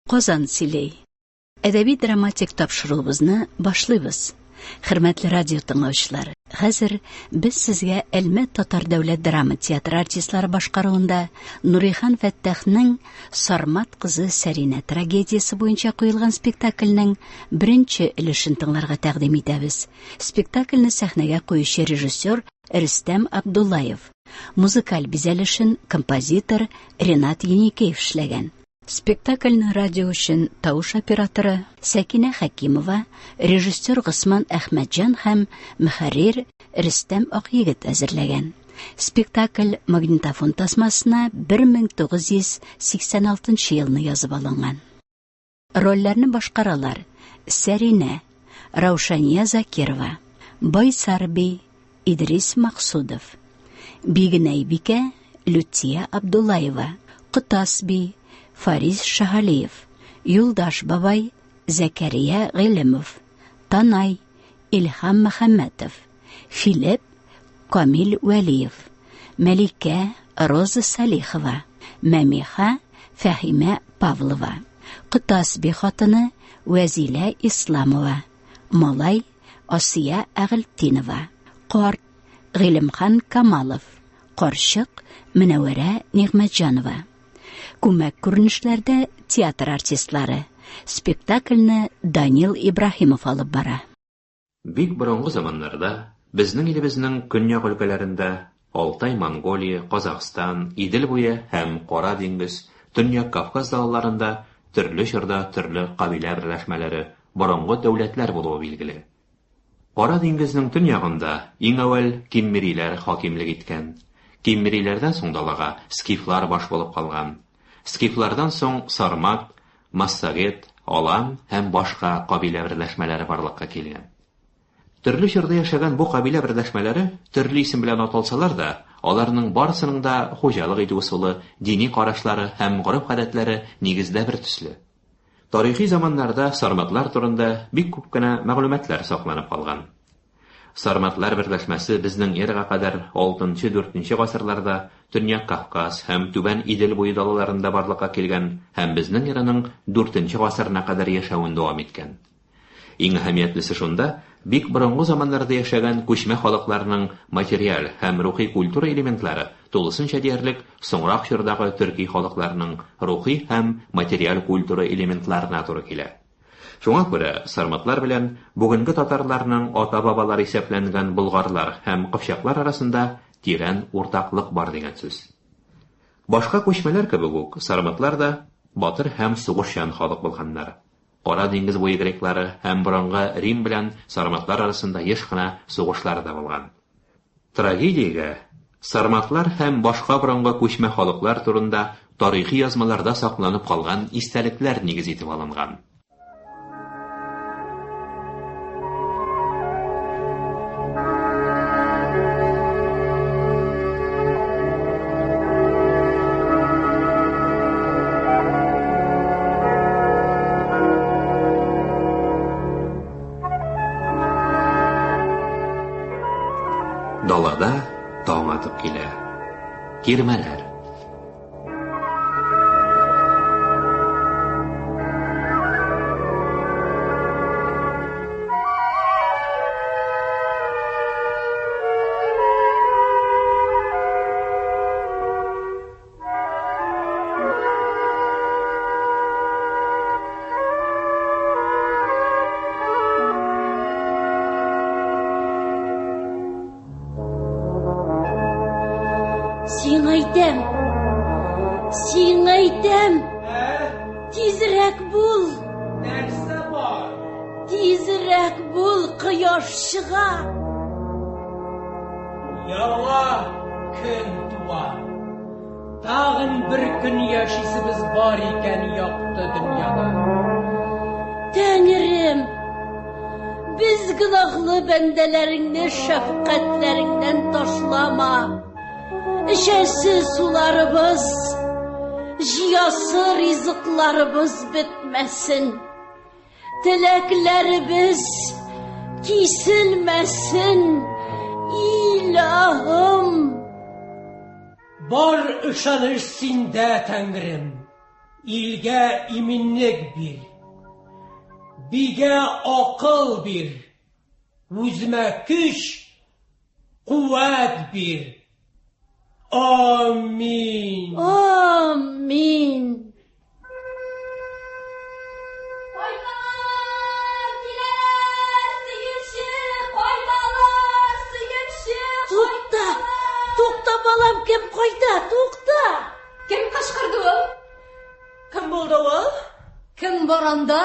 Казан сөйли. Әдәби драматик тапшыруыбызны башлыйбыз. Хөрмәтле радио тыңлаучылар, хәзер без сезгә Әлмәт татар дәүләт драма театры артистлары башкаруында Нурихан Фәттахның Сармат кызы Сәринә трагедиясе буенча куелган спектакльнең беренче өлешен тыңларга тәкъдим итәбез. Спектакльне сәхнәгә куючы режиссер Рөстәм Абдуллаев. Музыкаль бизәлешен композитор Ренат Еникеев эшләгән. Спектакльне радио өчен тавыш операторы Сәкинә Хәкимова, режиссер Госман Әхмәтҗан һәм мөхәррир Рөстәм Акъегет әзерләгән. Спектакль магнитофон тасмасына 1986 елны язып алынган. Рольләрне башкаралар: Сәринә, Раушания Закирова, Байсар би, Идрис Максудов, Бигенәй бикә, Лютия Абдуллаева, Котас би, Фарис Шаһалиев, Юлдаш бабай, Зәкәрия Гыйлемов, Танай, Илһам Мөхәммәтов, Филипп, Камил Вәлиев, Мәликә, Роза Салихова, Мәмиха, Фәһимә Павлова, Котасби хатыны Вәзилә Исламова, Малай, Асия Әгълтдинова, Карт, Гыйлемхан Камалов, Карчык, Мөнәвәрә Нигъмәтҗанова. Күмәк күренешләрдә театр артистлары. Спектакльне Данил Ибраһимов алып бара. Бик борынгы заманнарда безнең илебезнең көньяк өлкәләрендә, Алтай, Монголия, Казахстан, Идел буе һәм Кара диңгез, Төньяк Кавказ далаларында төрле чорда төрле кабилә берләшмәләре, борынгы дәүләтләр булуы билгеле. Кара диңгезнең төньягында иң әүвәл киммериләр хакимлек иткән. Киммериләрдән соң далага скифлар баш булып калган. Скифлардан соң сармат, массагет, алан һәм башка кабилә берләшмәләре барлыкка килгән. Төрле чорда яшәгән бу кабилә берләшмәләре төрле исем белән аталсалар да, аларның барысының да хуҗалык итү ысулы, дини карашлары һәм гореф-гадәтләре нигездә бер төсле. Тарихи заманнарда сарматлар турында бик күп кенә мәгълүматлар сакланып калган. Сарматлар берләшмәсе безнең эрага кадәр алтынчы-дүртенче гасырларда Төньяк Кавказ һәм Түбән Идел буе далаларында барлыкка килгән һәм безнең эраның дүртенче гасырына кадәр яшәвен дәвам иткән. Иң әһәмиятлесе шунда, бик борынгы заманнарда яшәгән күчмә халыкларның материаль һәм рухи культура элементлары тулысынча диярлек соңрак чордагы төрки халыкларның рухи һәм материаль культура элементларына туры килә. Шуңа күрә сарматлар белән бүгенге татарларның ата-бабалары исәпләнгән болгарлар һәм кыпчаклар арасында тирән уртаклык бар дигән сүз. Башка күчмәләр кебек үк, сарматлар да батыр һәм сугышчан халык булганнар. Кара диңгез буе греклары һәм борынгы Рим белән сарматлар арасында еш кына сугышлар да булган. Трагедиягә сарматлар һәм башка борынгы күчмә халыклар турында тарихи язмаларда сакланып калган истәлекләр нигез итеп алынган. Далада таң атып килә. Тирмәләр. Сиңа әйтәм! Сиңа әйтәм! Ә? Тизрәк бул! Нәрсә бар? Тизрәк бул, кояш чыга! Яңа көн туа. Тагын бер көн яшисебез бар икән якты дөньяда. Тәңрем, без гөнаһлы бәндәләреңне шәфкатьләреңнән ташлама. Эчәсе суларыбыз, җыясы ризыкларыбыз бетмәсен. Теләкләребез киселмәсен, илаһым! Бар ышаныч синдә, Тәңрем. Илгә иминлек бир. Бигә акыл бир. Үземә көч, куәт бир. Амин. Амин. Кайталар, киләләр, сөенче, кайталар, сөенче. Тукта, тукта, балам, кем кайта, тукта. Кем кычкырды ул? Кем булды ул? Кем бар анда?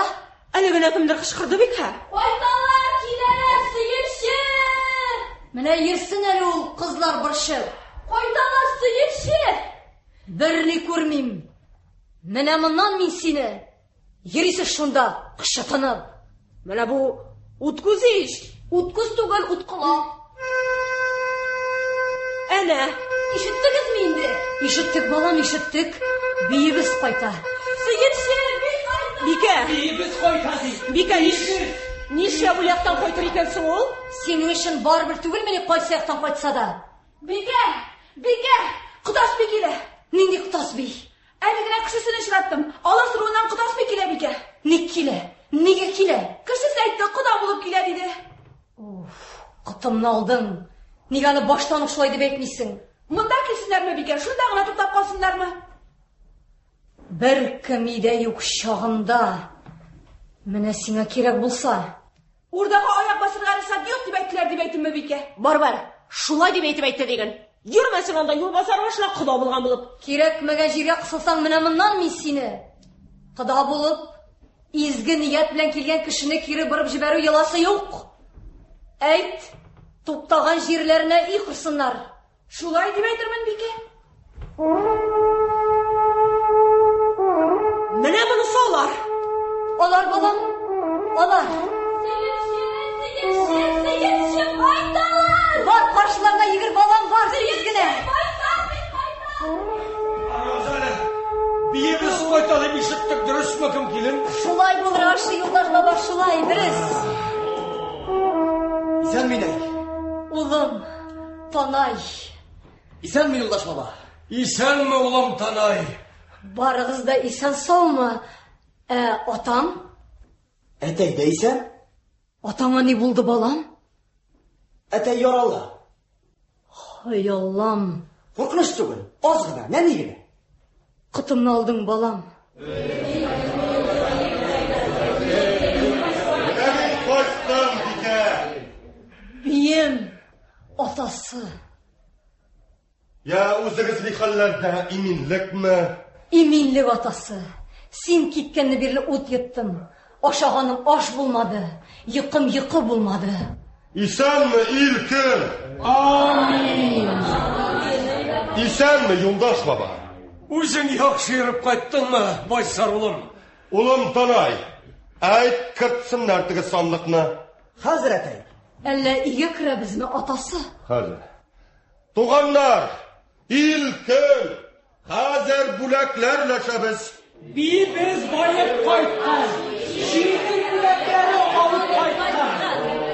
Әле генә кемдер кычкырды бит һә. Кайталар, киләләр, сөенче! Менә йөрсен әле ул кызлар борчып. Кайталар, сөенче! Берни күрмим. Менә моннан мин сине. Йөрисез шунда, кычытынып. Менә бу ут күзе ич. Ут күз түгел, ут колак. Әнә. Ишеттегезме инде? Ишеттек, балам, ишеттек. Биебез кайта. Сөенче, би кайта. Бикә. Биебез кайта ди. Бикә, нишләп ул яктан кайтыр икән соң ул? Синең өчен барыбер түгелмени кайсы яктан кайтса да? Бикә, бикә, Котас би килә. Нинди Котас би? Әле генә кешесен очраттым. Алас ыруыннан Котас би килә, бикә. Ник килә? Нигә килә? Кешесе әйтте, кода булып килә, диде. Уф, котымны алдың. Нигә аны баштан ук шулай дип әйтмисең? Монда килсеннәрме, бикә, шунда гына туктап калсыннармы? Бер кем өйдә юк чагында. Менә сиңа кирәк булса. Урдага аяк басырга рөхсәт юк дип әйттеләр дип әйтимме, бикә? Бар, бар, шулай дип әйтеп әйтте диген. Йөрмәсен анда юлбасар башына кода булган булып. Кирәкмәгән җиргә кысылсаң, менә моннан мин сине. Кода булып, изге ният белән килгән кешене кире борып җибәрү йоласы юк. Әйт, туктаган җирләренә өй корсыннар. Шулай дип әйтермен, бикә. Менә монысы алар. Алар, балам, алар. Сөенче, сөенче, сөенче, кайталар! Бар, каршыларына йөгер, балам, бар, тиз генә. Кайта, бик кайта! Карагыз әле, биебез кайта дип ишеттек, дөресме, кем килен? Шулай булыр, ашы юлдаш баба, шулай, дөрес. Исәнме, инәй? Улым, Танай. Исәнме, юлдаш баба? Исәнме, улым Танай? Барыгыз да исән-саумы? Ә атаң? Әтәй дә исән. Атаңа ни булды, балам? Әтәй яралы. Һай, Аллам. Куркыныч түгел, аз гына, нәни генә. Котымны алдың, балам. Менә мин кайттым, бикә. Бием, атасы. Я, үзегез ни хәлләрдә, иминлекме? Иминлек, атасы. Син киткәнне бирле ут йоттым. Ашаганым аш булмады, йокым йокы булмады. Исәнме, ил-көн? Амин. Исәнме, юлдаш баба? Үзең яхшы йөреп кайттыңмы, Байсар улым? Улым Танай, әйт, кертсеннәр теге сандыкны. Хәзер, әтәй. Әллә өйгә керәбезме, атасы? Хәзер. Туганнар, ил-көн, хәзер бүләкләр өләшәбез. Биебез баеп кайткан, җирнең бүләкләре алып кайткан.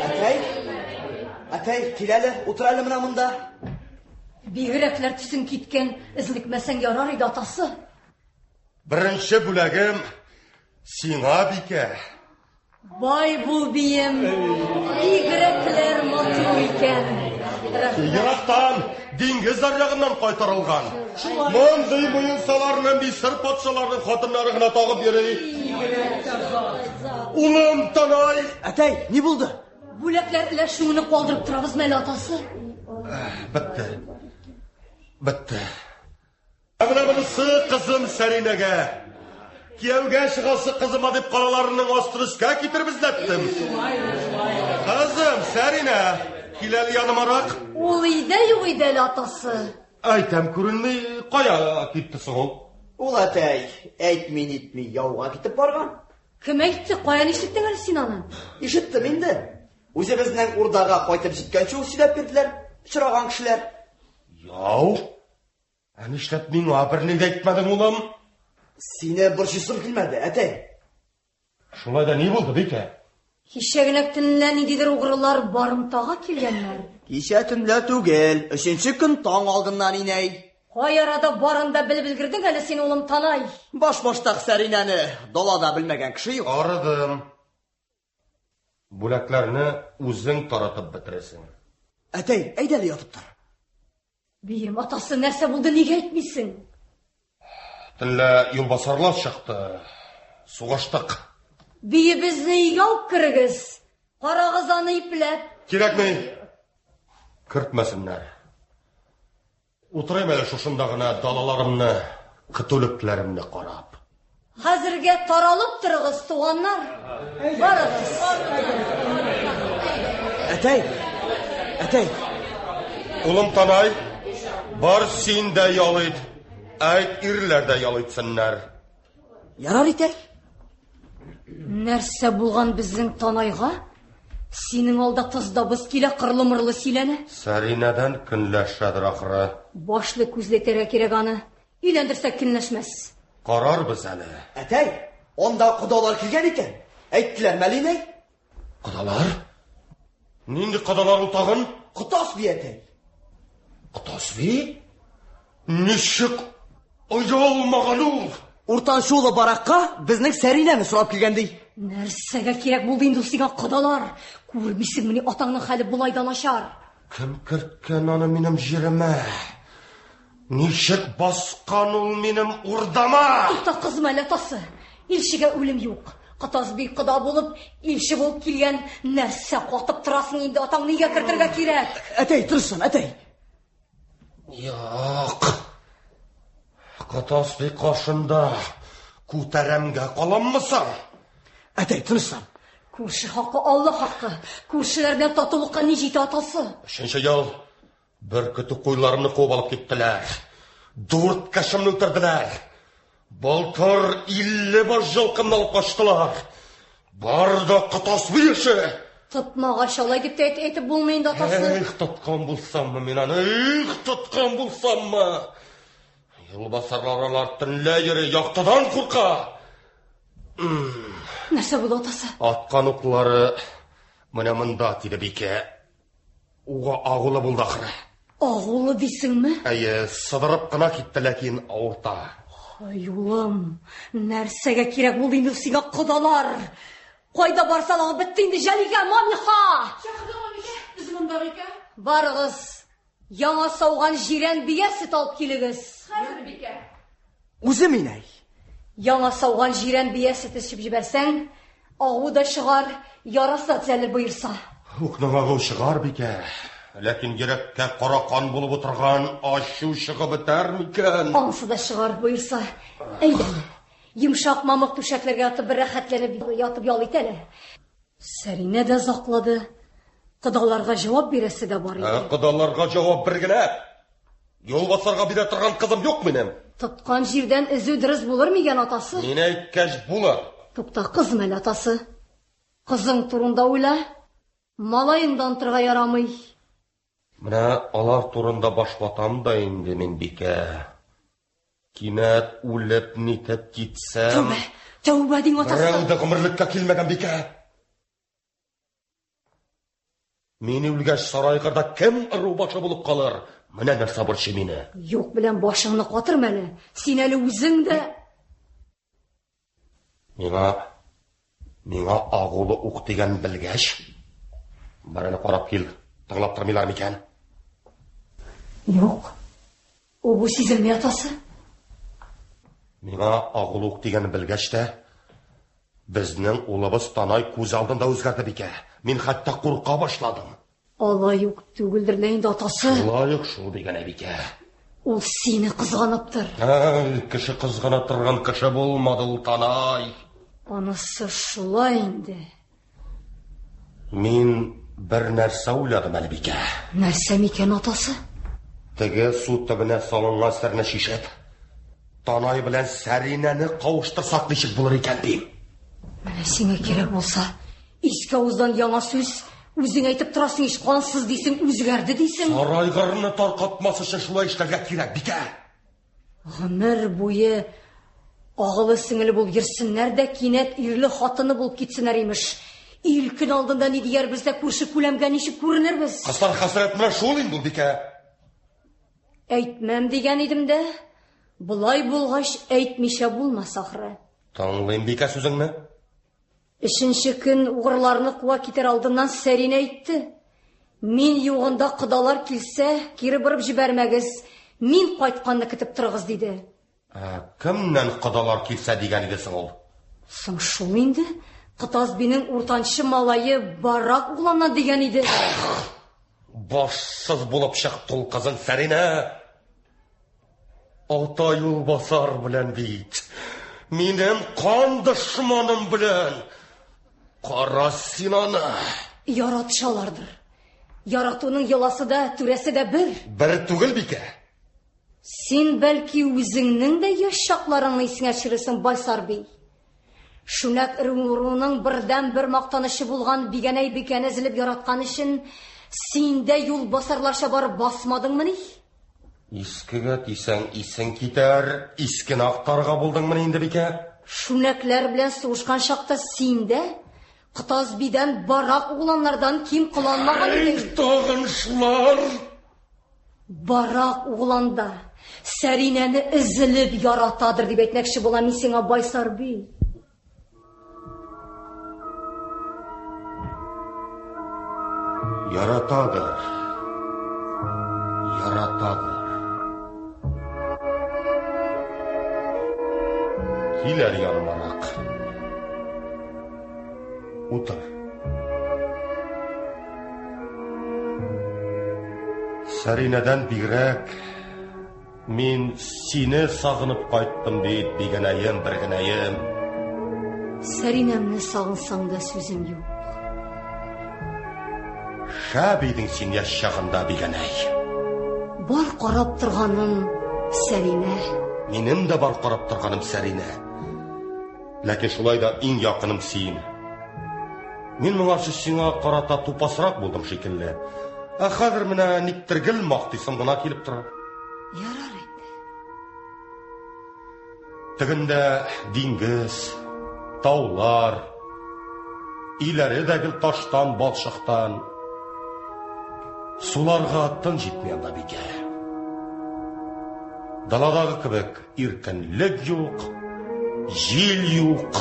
Әтәй, әтәй, кил әле, утыр әле менә монда. Бигрәкләр төсең киткән, эзлекмәсәң ярар иде, атасы. Беренче бүләгем сиңа, бикә. Бай бул, бием, бигрәкләр матур икән. Рәхмәт. Ерактан, диңгез аръягыннан кайтарылган. Мондый муенсаларны Мисыр патшаларының хатыннары гына тагып йөри. Улым Танай! Әтәй, ни булды? Бүләкләр өләшүне калдырып торабызмы әле, атасы? Бетте. Бетте. Ә менә монысы кызым Сәринәгә. Кияүгә чыгасы кызыма дип караларының астын өскә китереп эзләттем. Кызым Сәринә, кил әле янымарак. Ул өйдә юк иде әле, атасы. Әйтәм, күренми, кая китте соң ул? Ул әтәй, әйтми нитми, яуга китеп барган. Кем әйтте? Каян ишеттең әле син аны? Ишеттем инде. Үзебезнең урдага кайтып җиткәнче үк сөйләп бирделәр, очраган кешеләр. Яу? Ә нишләп миңа берни дә әйтмәдең, улым? Сине борчыйсым килмәде, әтәй. Шулай да ни булды, бикә? Кичә генә төнлә ниндидер угрылар барымтага килгәннәр. Кичә төнлә түгел, өченче көн таң алдыннан, инәй. Кай арада барын да белеп өлгердең әле син, улым Танай? Баш-баштак Сәринәне далада белмәгән кеше юк. Арыдым. Бүләкләрне үзең таратып бетерәсең. Әтәй, әйдә әле ятып тор. Бием, атасы, нәрсә булды, нигә әйтмисең? Төнлә юлбасарлар чыкты. Сугыштык. Биебезне өйгә алып керегез. Карагыз аны ипләп. Кирәкми. Кертмәсеннәр. Утырыйм әле шушында гына далаларымны, көтүлекләремне карап. Хәзергә таралып торыгыз, туганнар. Барыгыз. Әтәй, әтәй. Улым Танай, бар син дә ял ит. Әйт, ирләр дә ял итсеннәр. Ярар итәй. Нәрсә булган безнең Танайга? Синең алда тыз да боз килә, кырлы-мырлы сөйләнә. Сәринәдән көнләшәдер ахры. Башлы күзле итәргә кирәк аны. Өйләндерсәк көнләшмәс. Карарбыз әле. Әтәй, анда кодалар килгән икән. Әйттеләр Мәлинәй. Кодалар? Нинди кодалар ул тагын? Котас би, әтәй. Котас би? Ничек оялмаган ул? Уртанчы улы баракка безнең Сәринәне сорап килгән ди. Нәрсәгә кирәк булды инде ул сиңа кодалар? Күрмисеңмени, атаңның хәле болай да начар. Кем керткән аны минем җиремә? Ничек баскан ул минем урдама? Тукта, кызым әле, атасы. Илчегә үлем юк. Котас би кода булып, илче булып килгән. Нәрсә катып торасың инде, атаңны өйгә кертергә кирәк. Әтәй, тырышсын, әтәй. Юк. Котас би каршында күтәрәмгә каламмы соң? Әтәй, тынычлан. Күрше хакы, Алла хакы. Күршеләр белән татулыкка ни җитә, атасы? Өченче ел бер көтү куйларымны куып алып киттеләр. Дүрт кешемне үтерделәр. Былтыр 50 баш җылкымны алып качтылар. Бар да Котас би эше. Тотмагач алай дип тә әйтеп булмый инде, атасы. Эх, тоткан булсаммы мин аны, эх, тоткан булсаммы. Юлбасарлар алар төнлә йөри, яктыдан курка. Нәрсә булды, атасы? Аткан уклары менә монда тиде, бикә. Уга агулы булды ахры. Агулы дисеңме? Әйе, сыдырып кына китте, ләкин авырта. Ай, улым, нәрсәгә кирәк булды инде сиңа кодалар? Кайда барса да бетте инде, Җәликә, Мамиха! Чакырдың, Мамикә, без монда, бикә. Барыгыз, яңа сауган җирән бия сөт алып килегез. Хәзер, бикә. Үзем инәй. Яңа сауган җирән бия сөте эчеп җибәрсәң, агу да чыгар, ярасы да төзәлер боерса. Укның агу чыгар, бикә. Ләкин йөрәккә кара кан булып утырган ачу чыгып бетәр микән? Ансы да чыгар боерса. Әйдә, йомшак мамык түшәкләргә ятып бер рәхәтләнеп ятып ял ит әле. Сәринә дә озаклады. Кодаларга җавап бирәсе дә бар иде. Кодаларга җавап бер генә. Юлбасарга бирә торган кызым юк минем. Тоткан җирдән өзү дөрес булыр микән, атасы? Мин әйткәч булыр. Тукта, кызым әле, атасы. Кызың турында уйла. Малаең да онытырга ярамый. Менә алар турында баш ватам да инде мин, бикә. Кинәт үлеп нитеп китсәм. Тәүбә, тәүбә диң, атасы. Берәү дә гомерлеккә килмәгән, бикә. Мин үлгәч сарайгырда кем ыру башы булып калыр? Менә нәрсә борчый мине. Юк белән башыңны катырма әле. Син әле үзең дә. Миңа, миңа агулы ук дигән белгәч, бар әле карап кил, тыңлап тормыйлар микән? Юк. Ул бу сизелми, атасы. Миңа агулы ук дигән белгәч тә, безнең улыбыз Танай күз алдында үзгәрде, бикә. Мин хәтта курка башладым. Алай ук түгелдер лә инде, атасы. Шулай ук шул дигән әбикә. Ул сине кызганыптыр. Әй, кеше кызгана торган кеше булмады ул Танай. Анысы шулай инде. Мин бер нәрсә уйладым әле, бикә. Нәрсә микән, атасы? Теге су төбенә салынган серне чишеп, Танай белән Сәринәне кавыштырсак ничек булыр икән дим. Менә сиңа кирәк булса, иске авыздан яңа сүз, үзең әйтеп торасың ич, кансыз дисең, үзгәрде дисең. Сарайгырны таркатмас өчен шулай эшләргә кирәк, бикә. Гомер буе агылы сеңеле булып йөрсеннәр дә, кинәт ирле хатыны булып китсеннәр, имеш. Ил көн алдында ни диярбез дә, күрше күләмгә ничек күренербез? Кысар хәсрәт менә шул инде ул, бикә. Әйтмәм дигән идем дә, болай булгач әйтмичә булмас ахры. Тыңлыйм, бикә, сүзеңне. Өченче көн угрыларны куа китәр алдыннан Сәринә әйтте. Мин югында кодалар килсә, кире борып җибәрмәгез. Мин кайтканны көтеп торыгыз, диде. Ә кемнән кодалар килсә дигән иде соң ул? Соң шул инде. Кытазбинең уртанчы малае Барак угланнан дигән иде. Башсыз булып чыкты ул кызың Сәринә. Ата юлбасар белән бит. Минем кан дошманым белән. Кара син аны. Яратышалардыр. Яратуның йоласы да, түрәсе дә бер. Бер түгел, бикә. Син бәлки үзеңнең дә яшь чакларыңны исеңә төшерерсең, Байсар би. Шүнәк ыруының бердәнбер мактанычы булган Бигәнәй бикәне өзелеп яраткан өчен син дә юлбасарларча барып басмадыңмыни? Искегә тисәң, исең китәр, искене актарырга булдыңмыни инде, бикә? Шүнәкләр белән сугышкан чакта син дә Кытаз бидән барак угланнардан ким кыланмаган идең. Әй, тагын шулар! Барак углан да Сәринәне өзелеп яратадыр дип әйтмәкче булам мин сиңа, Байсар би. Яратадыр. Яратадыр. Кил әле янымарак. Утыр. Сәринәдән бигрәк мин сине сагынып кайттым бит, бигәнәем, бергенәем. Сәринәмне сагынсаң да сүзем юк. Шәп идең син яшь чагында, бигәнәй. Бар карап торганым Сәринә. Минем дә бар карап торганым Сәринә. Ләкин шулай да иң якыным син. Мин моңарчы сиңа карата тупасрак булдым шикелле. Ә хәзер менә никтер гел мактыйсым гына килеп тора. Ярар инде. Тегендә диңгез, таулар, өйләре дә гел таштан, балчыктан. Суларга тын җитми анда, бикә. Даладагы кебек Иркенлек юк, җил юк.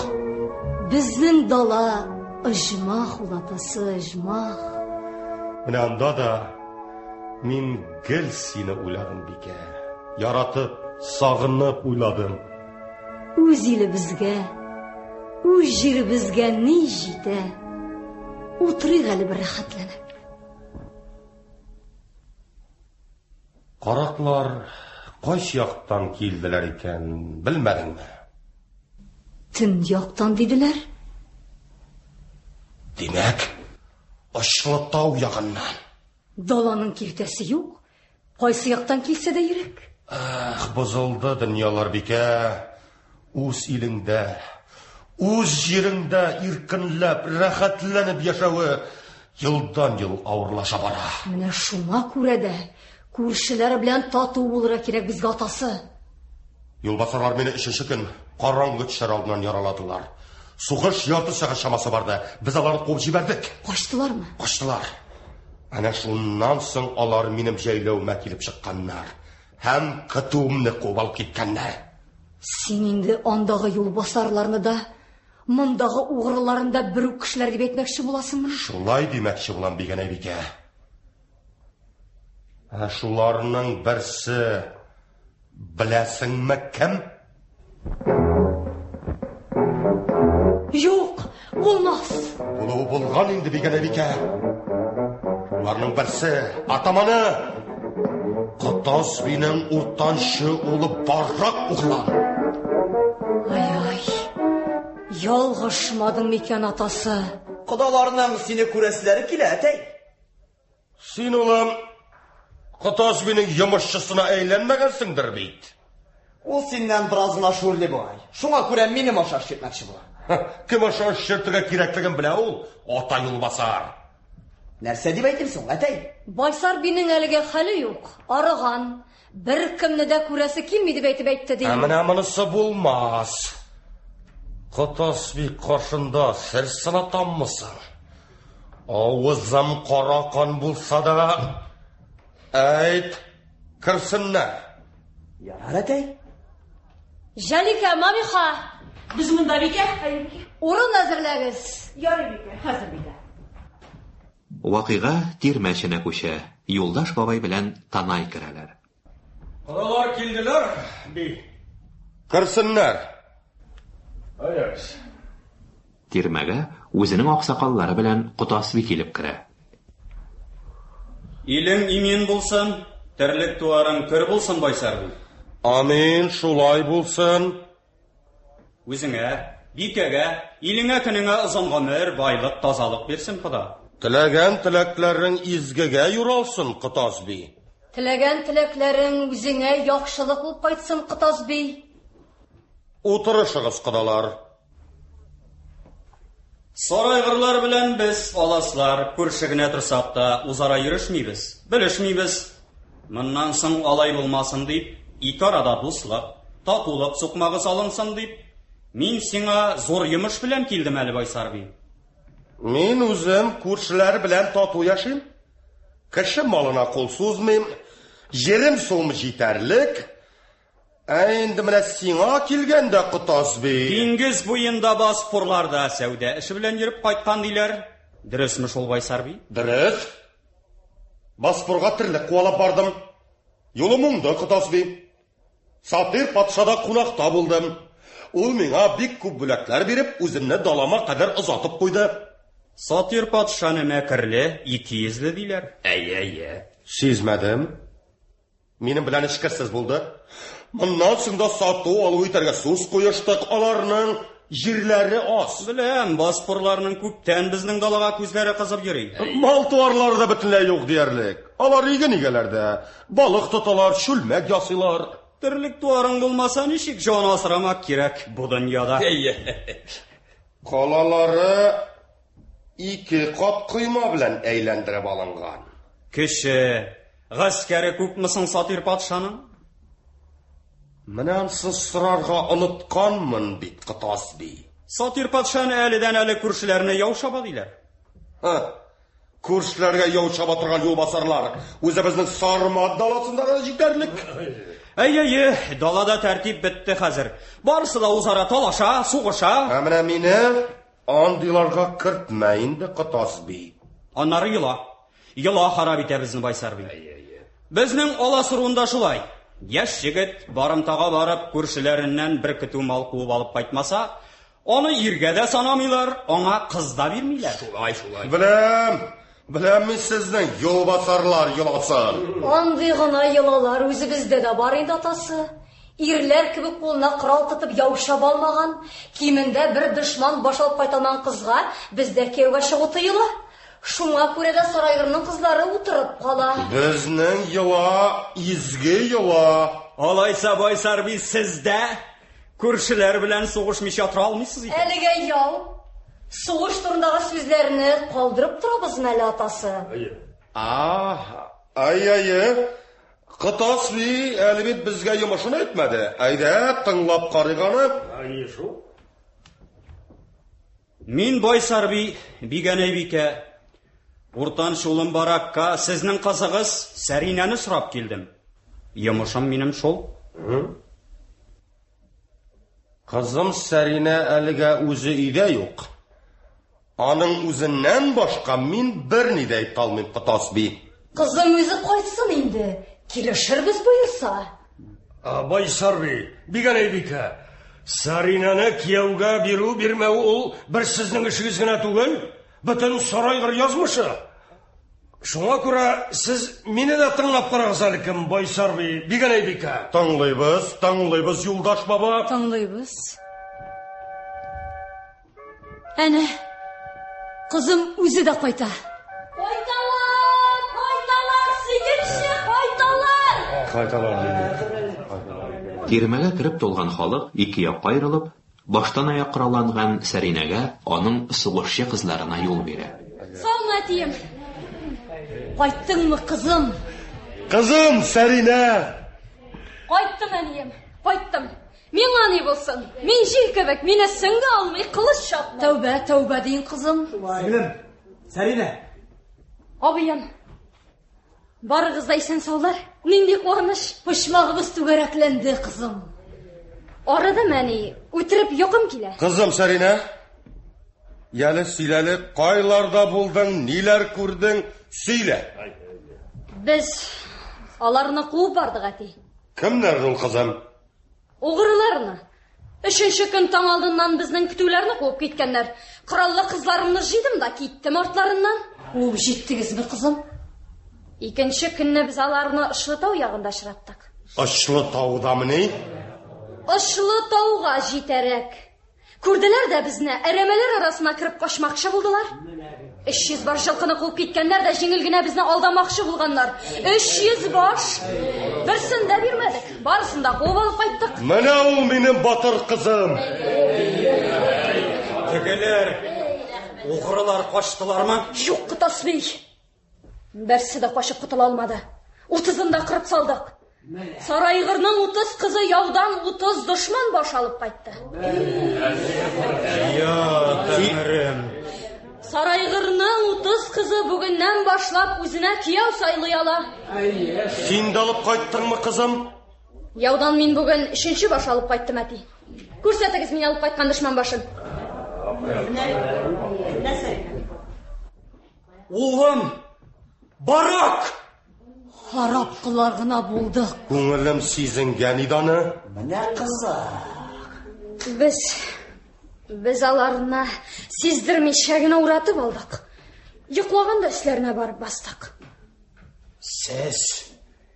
Безнең дала оҗмах ул, атасы, оҗмах. Менә анда да мин гел сине уйладым, бикә. Яратып, сагынып уйладым. Үз илебезгә, үз җиребезгә ни җитә? Утырыйк әле бер рәхәтләнеп. Караклар кайсы яктан килделәр икән, белмәдеңме? Төньяктан диделәр. Димәк, очлы тау ягыннан. Даланың киртәсе юк. Кайсы яктан килсә дә ирек. Ах, бозылды дөньялар, бикә. Үз илеңдә, үз җиреңдә иркенләп, рәхәтләнеп яшәве елдан-ел авырлаша бара. Менә шуңа күрә дә күршеләр белән тату булырга кирәк безгә, атасы. Юлбасарлар мине өченче көн караңгы төшәр алдыннан яраладылар. Сугыш ярты сәгать чамасы барды. Без аларны куып җибәрдек. Качтылармы? Качтылар. Әнә шуннан соң алар минем җәйләвемә килеп чыкканнар һәм көтүемне куып алып киткәннәр. Син инде андагы юлбасарларны да, мондагы угрыларны да бер үк кешеләр дип әйтмәкче буласыңмы? Шулай димәкче булам, Бигәнәйбикә. Ә шуларның берсе беләсеңме кем? Юк, булмас. Булуы булган инде, Бигәнәбикә. Шуларның берсе, атаманы, Котаз бинең уртанчы улы Барак углан. Ай-ай, ялгышмадың микән, атасы? Кодаларның сине күрәселәре килә, әтәй. Син, улым, Котаз бинең йомышчысына әйләнмәгәнсеңдер бит? Ул синнән бераз гына шүрли бугай. Шуңа күрә минем аша эш йөртмәкче була. Кем аша эш йөртергә кирәклеген белә ул, ата юлбасар. Нәрсә дип әйтим соң, әтәй? Байсар бинең әлегә хәле юк, арыган. Беркемне дә күрәсе килми дип әйтеп әйтте, ди. Ә менә монысы булмас. Котаз би каршында сер сынатаммы соң? Авызым кара кан булса да, әйт, Керсеннәр. Ярар, әтәй. Җәликә, Мамиха! Без монда, бикә. Урын әзерләгез. Ярый, бикә, хәзер, бикә. Вакыйга тирмә эченә күчә. Юлдаш бабай белән Танай керәләр. Кодалар килделәр, би. Керсеннәр. Әйдәгез. Тирмәгә үзенең аксакаллары белән Котасби килеп керә. Илең имин булсын, терлек-туарың көр булсын, Байсар би. Амин, шулай булсын. Үзеңә, бикәгә, илеңә-көнеңә озын гомер, байлык, тазалык бирсен Хода. Теләгән теләкләрең изгегә юралсын, Котас би. Теләгән теләкләрең үзеңә яхшылык булып кайтсын, Котас би. Утырышыгыз, кодалар. Сарайгырлар белән без, аласлар, күрше генә торсак та, үзара йөрешмибез, белешмибез. Моннан соң алай булмасын дип, ике арада дуслык, татулык сукмагы салынсын дип, мин сиңа зур йомыш белән килдем әле, Байсар би. Мин үзем күршеләр белән тату яшим. Кеше малына кул сузмыйм. Җирем-суым җитәрлек. Ә инде менә сиңа килгәндә, Котас би. Диңгез буенда Боспорларда сәүдә эше белән йөреп кайткан диләр. Дөресме шул, Байсар би? Дөрес. Боспорга терлек куалап бардым. Юлым уңды, Котас би. Сатир патшада кунакта булдым. Ул миңа бик күп бүләкләр биреп, үземне далама кадәр озатып куйды. Сатир патшаны мәкерле, икейөзле диләр. Әйе, әйе. Сизмәдем. Минем белән эчкерсез булды. Моннан соң да сату-алу итәргә сүз куештык. Аларның җирләре аз. Беләм, боспорларның күптән безнең далага күзләре кызып йөри. Мал-туарлары да бөтенләй юк диярлек. Алар иген игәләр дә, балык тоталар, чүлмәк ясыйлар. Терлек-туарың булмаса, ничек җан асрамак кирәк бу дөньяда? Калалары ике кат койма белән әйләндереп алынган. Кеше, гаскәре күпме соң Сатир патшаның? Менә ансын сорарга онытканмын бит, Котас би. Сатир патшаны әледән-әле күршеләренә яу чаба диләр. Һы, күршеләргә яу чаба торган юлбасарлар үзебезнең Сармат даласында да җитәрлек. Әй, әйе, далада тәртип бетте хәзер. Барысы да үзара талаша, сугыша. Ә менә мине андыйларга кертмә инде, Котас би. Аннары йола. Йола харап итә безне, Байсар би. Безнең Алас ыруында шулай. Яшь егет барымтага барып, күршеләреннән бер көтү мал куып алып кайтмаса, аны иргә дә санамыйлар, аңа кыз да бирмиләр. Шулай, шулай. Беләм, беләм мин сезнең юлбасарлар йоласын. Андый гына йолалар үзебездә дә бар инде, атасы. Ирләр кебек кулына корал тотып яу чаба алмаган, кимендә бер дошман баш алып кайта алмаган кызга бездә кияүгә чыгу тыела. Шуңа күрә дә Сарайгырның кызлары утырып кала. Безнең йола изге йола. Алайса, Байсар би, сез дә күршеләр белән сугышмыйча тора алмыйсыз икән. Әлегә яу, сугыш турындагы сүзләрне калдырып торабызмы әле, атасы? Аһ, ай-ай-ай. Котас би әле бит безгә йомышын әйтмәде. Әйдә, тыңлап карыйк аны. Әйе шул. Мин Байсар би, Бигәнәй бикә, уртанчы улым Баракка сезнең кызыгыз Сәринәне сорап килдем. Йомышым минем шул. Кызым Сәринә әлегә үзе өйдә юк. Аның үзеннән башка мин берни дә әйтә алмыйм, Котас би. Кызым үзе кайтсын инде, килешербез боерса. Байсар би, Бигәнәй бикә, Сәринәне кияүгә бирү-бирмәү ул бер сезнең эшегез генә түгел, бөтен Сарайгыр язмышы. Шуңа күрә сез мине дә тыңлап карагыз әле, кем, Байсар би, Бигәнәй бикә. Тыңлыйбыз, тыңлыйбыз, Юлдаш баба. Тыңлыйбыз. Әнә, кызым үзе дә кайта. Кайталар, кайталар, сөенче, кайталар. Кайталар. Тирмәгә кереп тулган халык ике якка аерылып, баштан аяк коралланган Сәринәгә, аның сугышчы кызларына юл бирә. Саумы, әтием? Кайттыңмы, кызым? Кызым, Сәринә! Кайттым, әнием, кайттым. Миңа ни булсын? Мин җил кебек, мине сөңге алмый, кылыч чапмый. Тәүбә, тәүбә дин, кызым. Сеңлем, Сәринә. Абыем. Барыгыз да исән-саулар. Нинди куаныч! Почмагыбыз түгәрәкләнде, кызым. Арыдым, әни. Үтереп йокым килә. Кызым Сәринә, яле сөйләле, кайларда булдың, ниләр күрдең, сөйлә. Без аларны куып бардык, әти. Кемнәр ул, кызым? Угрыларны. Өченче көн таң алдыннан безнең көтүләрне куып киткәннәр. Кораллы кызларымны җыйдым да киттем артларыннан. Куып җиттегезме, кызым? Икенче көнне без аларны Очлы тау ягында очраттык. Очлы таудамыни? Очлы тауга җитәрәк. Күрделәр дә безне, әрәмәләр арасына кереп качмакчы булдылар. 300 баш җылкыны куып киткәннәр дә җиңел генә безне алдамакчы булганнар. 300 баш! Берсен дә бирмәдек, барысын да куып алып кайттык. Менә ул минем батыр кызым. Тегеләр, угрылар качтылармы? Юк, Котасбей. Берсе дә качып котыла алмады. Утызын да кырып салдык. Сарайгырның 30 кызы яудан 30 дошман баш алып кайтты. Я, тәңрем. Сарайгырның 30 кызы бүгеннән башлап үзенә кияү сайлый ала. Син дә алып кайттыңмы, кызым? Яудан мин бүген өченче баш алып кайттым, әти. Күрсәтегез мин алып кайткан дошман башын. Улым, Барак! Харап кылар гына булдык. Күңелем сизенгән иде аны. Менә кызык. Без без аларны сиздермичә генә уратып алдык. Йоклаганда өсләренә барып бастык. Сез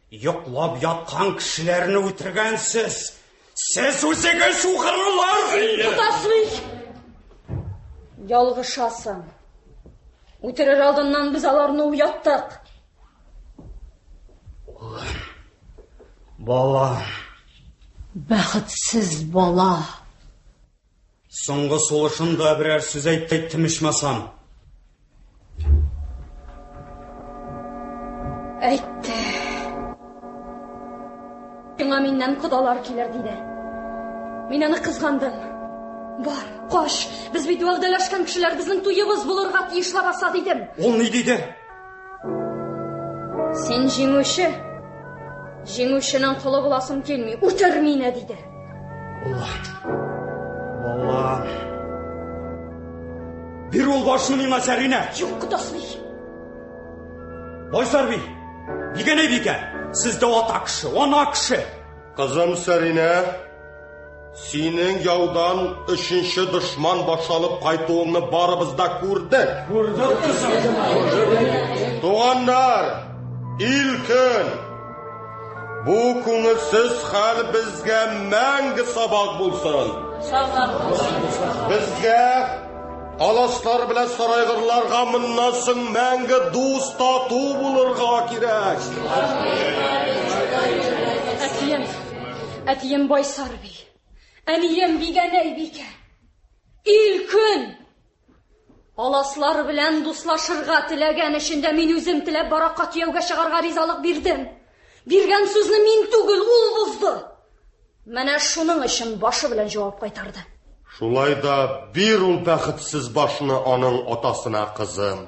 йоклап яткан кешеләрне үтергәнсез. Сез үзегез угрылар! Тотасмый! Ялгышасың. Үтерер алдыннан без аларны уяттык. Улым, бала. Бәхетсез бала. Соңгы сулышында берәр сүз әйтте ичмасам. Әйтте. Сиңа миннән кодалар килер, диде. Мин аны кызгандым. Бар, кач. Без бит вәгъдәләшкән кешеләр, безнең туебыз булырга тиеш лабаса, дидем. Ул ни диде? Син җиңүче. Җиңүченең колы буласым килми. Үтер мине, диде. Улан. Балам. Бир ул башны миңа, Сәринә. Юк, Котасбей. Байсарби, Бигәнәй бикә, сездә ата кеше, ана кеше. Кызым Сәринә, синең яудан өченче дошман башланып кайтуыңны барыбыз да күрдек. Күрдек, кызым. Туганнар, ил-көн, бу күңелсез хәл безгә мәңге сабак булсын. Безгә аласлар белән сарайгырларга моннан соң мәңге дус тату булырга кирәк. Әтием, әтием Байсарби, әнием Бигәнәй бикә. Ил-көн! Аласлар белән дуслашырга теләгән өчен дә мин үзем теләп баракка кияүгә чыгарга ризалык бирдем. Биргән сүзне мин түгел, ул бозды. Менә шуның өчен башы белән җавап кайтарды. Шулай да бир ул бәхетсез башны аның атасына, кызым.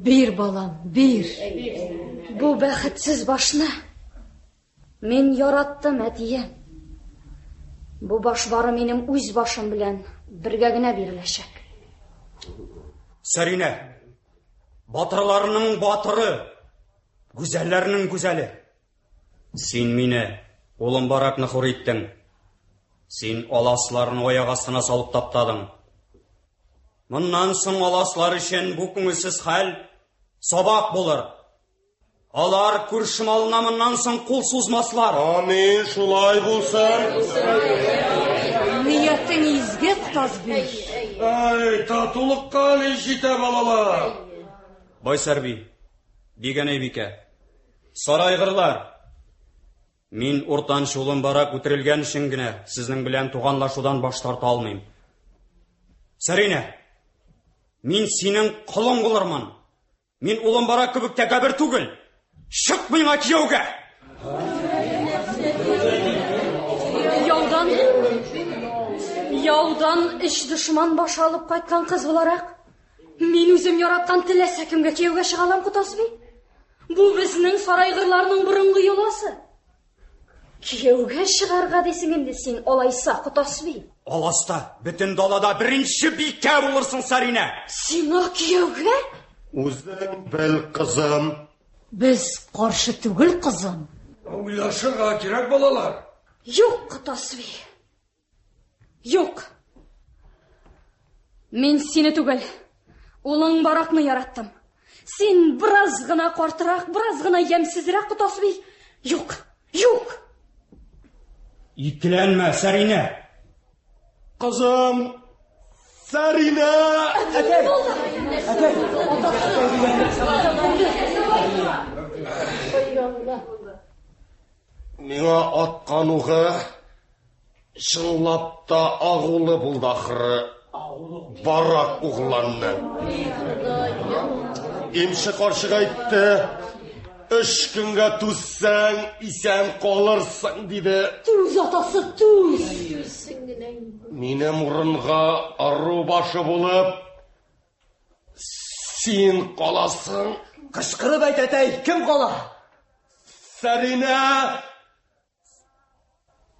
Бир, балам, бир. Бу бәхетсез башны мин яраттым, әтием. Бу баш бары минем үз башым белән бергә генә биреләчәк. Сәринә, батырларның батыры, гүзәлләрнең гүзәле. Син мине, улым Баракны хур иттең. Син аласларны аяк астына салып таптадың. Моннан соң аласлар өчен бу күңелсез хәл сабак булыр. Алар күрше малына моннан соң кул сузмаслар. Амин, шулай булсын. Ниятең изге, Котасбей. Ай, татулыкка ни җитә, балалар. Байсарби, Бигәнәй бикә, сарайгырлар. Мин уртанчы улым Барак үтерелгән өчен генә сезнең белән туганлашудан баш тарта алмыйм. Сәринә, мин синең колың булырмын. Мин улым Барак кебек тәкәббер түгел. Чык миңа кияүгә! Яудан Яудан өч дошман башы алып кайткан кыз буларак, мин үзем яраткан теләсә кемгә кияүгә чыга алам, Котасбей. Бу безнең сарайгырларның борынгы йоласы. Кияүгә чыгарга дисең инде син, алайса, Котасби. Аласта, бөтен далада беренче бикә булырсың, Сәринә. Сиңа кияүгә? Үзең бел, кызым. Без каршы түгел, кызым. Уйлашырга кирәк, балалар. Юк, Котасби. Юк. Мин сине түгел, улың Баракны яраттым. Син бераз гына картырак, бераз гына ямьсезрәк, Котасби. Юк, юк. Икеләнмә, Сәринә. Кызым, Сәринә! Әтәй! Әтәй! Миңа аткан угы чынлап та агулы булды ахры. Барак угланны. Имче карчык әйтте, өч көнгә түзсәң, исән калырсың, диде. Түз, атасы, түз. Минем урынга ыру башы булып, син каласың. Кычкырып әйт, әтәй, кем кала? Сәринә,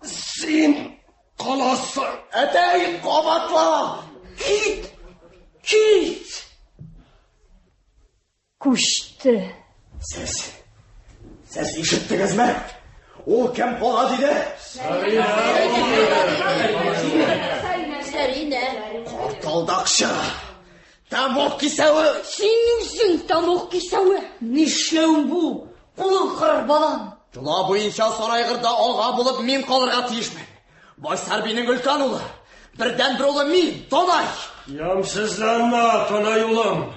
син каласың. Әтәй, кабатла! Кит! Кит! Күчте. Сез, сез ишеттегезме? Ул кем кала диде? Сәринә. Карт алдакчы! Тамак кисәве! Син үзең тамак кисәве! Нишләвең бу? Кулың кырыр, балам. Йола буенча Сарайгырда ага булып мин калырга тиешмен. Байсарбинең өлкән улы, бердәнбер улы мин, Тонай! Ямсызланма, Тонай улым.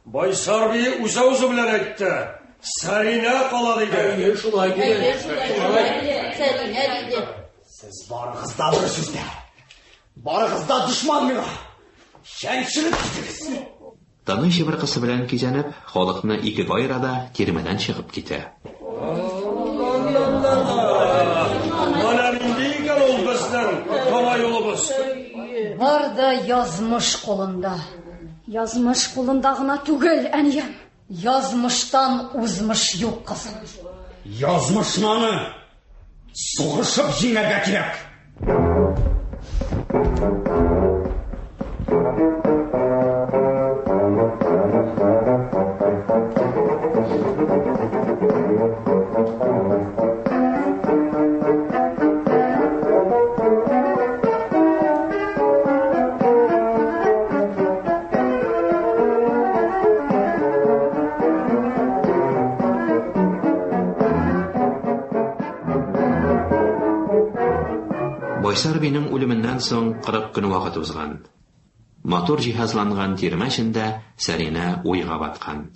Байсарби үз авызы белән әйтте. Сәринә кала диде. Әйе, шулай диде. Сәринә диде. Сез барыгыз да бер сүздә. Барыгыз да дошман миңа. Чәнчелеп китегез. Таный чыбыркысы белән кизәнеп, халыкны икегә аера да тирмәдән чыгып китә. Менә нинди икән ул безнең Тонай улыбыз. Бар да язмыш кулында. Язмыш кулында гына түгел, әнием. Язмыштан узмыш юк, кызым. Язмышны аны сугышып җиңәргә кирәк. Байсар бинең үлеменнән соң 40 көн вакыт узган. Матур җиһазланган тирмә эчендә Сәринә уйга баткан.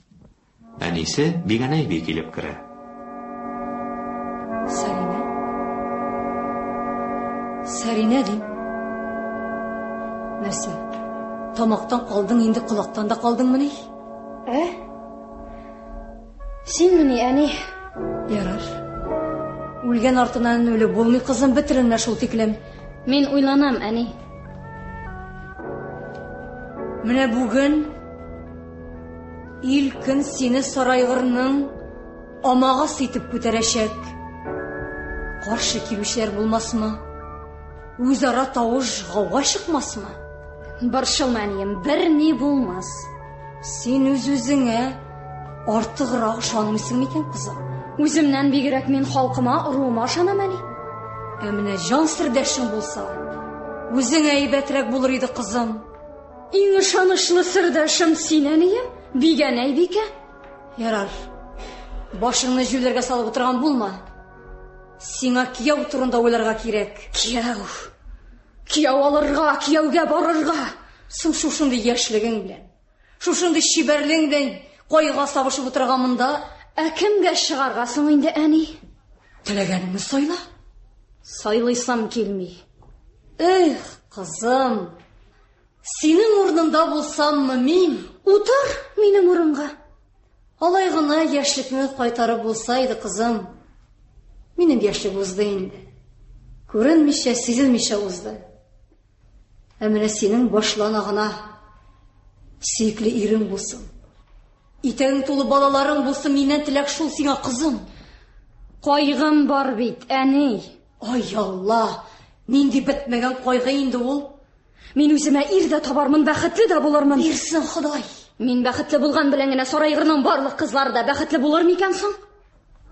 Әнисе Бигәнәй би килеп керә. Сәринә? Сәринә дим. Нәрсә? Тамактан калдың инде, колактан да калдыңмыни? Ә? Синмени, әни? Ярар. Үлгән артыннан үлеп булмый, кызым, бетер менә шул тиклем. Мин уйланам, әни. Менә бүген ил көн сине сарайгырның амагасы итеп күтәрәчәк. Каршы килүчеләр булмасмы? Үзара тавыш гауга чыкмасмы? Борчылма, әнием, берни булмас. Син үз-үзеңә артыграк ышанмыйсың микән, кызым? Үземнән бигрәк мин халкыма, ыруыма ышанам, әни. Ә менә җан сердәшең булса, үзеңә әйбәтрәк булыр иде, кызым. Иң ышанычлы сердәшем син, әнием, Бигәнәй бикә. Ярар. Башыңны җүләргә салып утырган булма. Сиңа кияү турында уйларга кирәк. Кияү. Кияү алырга, кияүгә барырга. Соң шушындый яшьлегең белән, шушындый чибәрлегең белән кайгыга сабышып утырган монда. Ә кемгә чыгарга соң инде, әни? Теләгәнеңне сайла. Сайлыйсым килми. Эх, кызым, синең урыныңда булсаммы мин? Утыр минем урынга. Алай гына яшьлекне кайтарып булса иде, кызым. Минем яшьлек узды инде. Күренмичә, сизелмичә узды. Ә менә синең башлана гына сөекле ирең булсын. Итәгең тулы балаларың булсын, миннән теләк шул сиңа, кызым. Кайгым бар бит, әни. Ай Алла, нинди бетмәгән кайгы инде ул. Мин үземә ир дә табармын, бәхетле дә булырмын. Бирсен Ходай. Мин бәхетле булган белән генә Сарайгырның барлык кызлары да бәхетле булыр микән соң?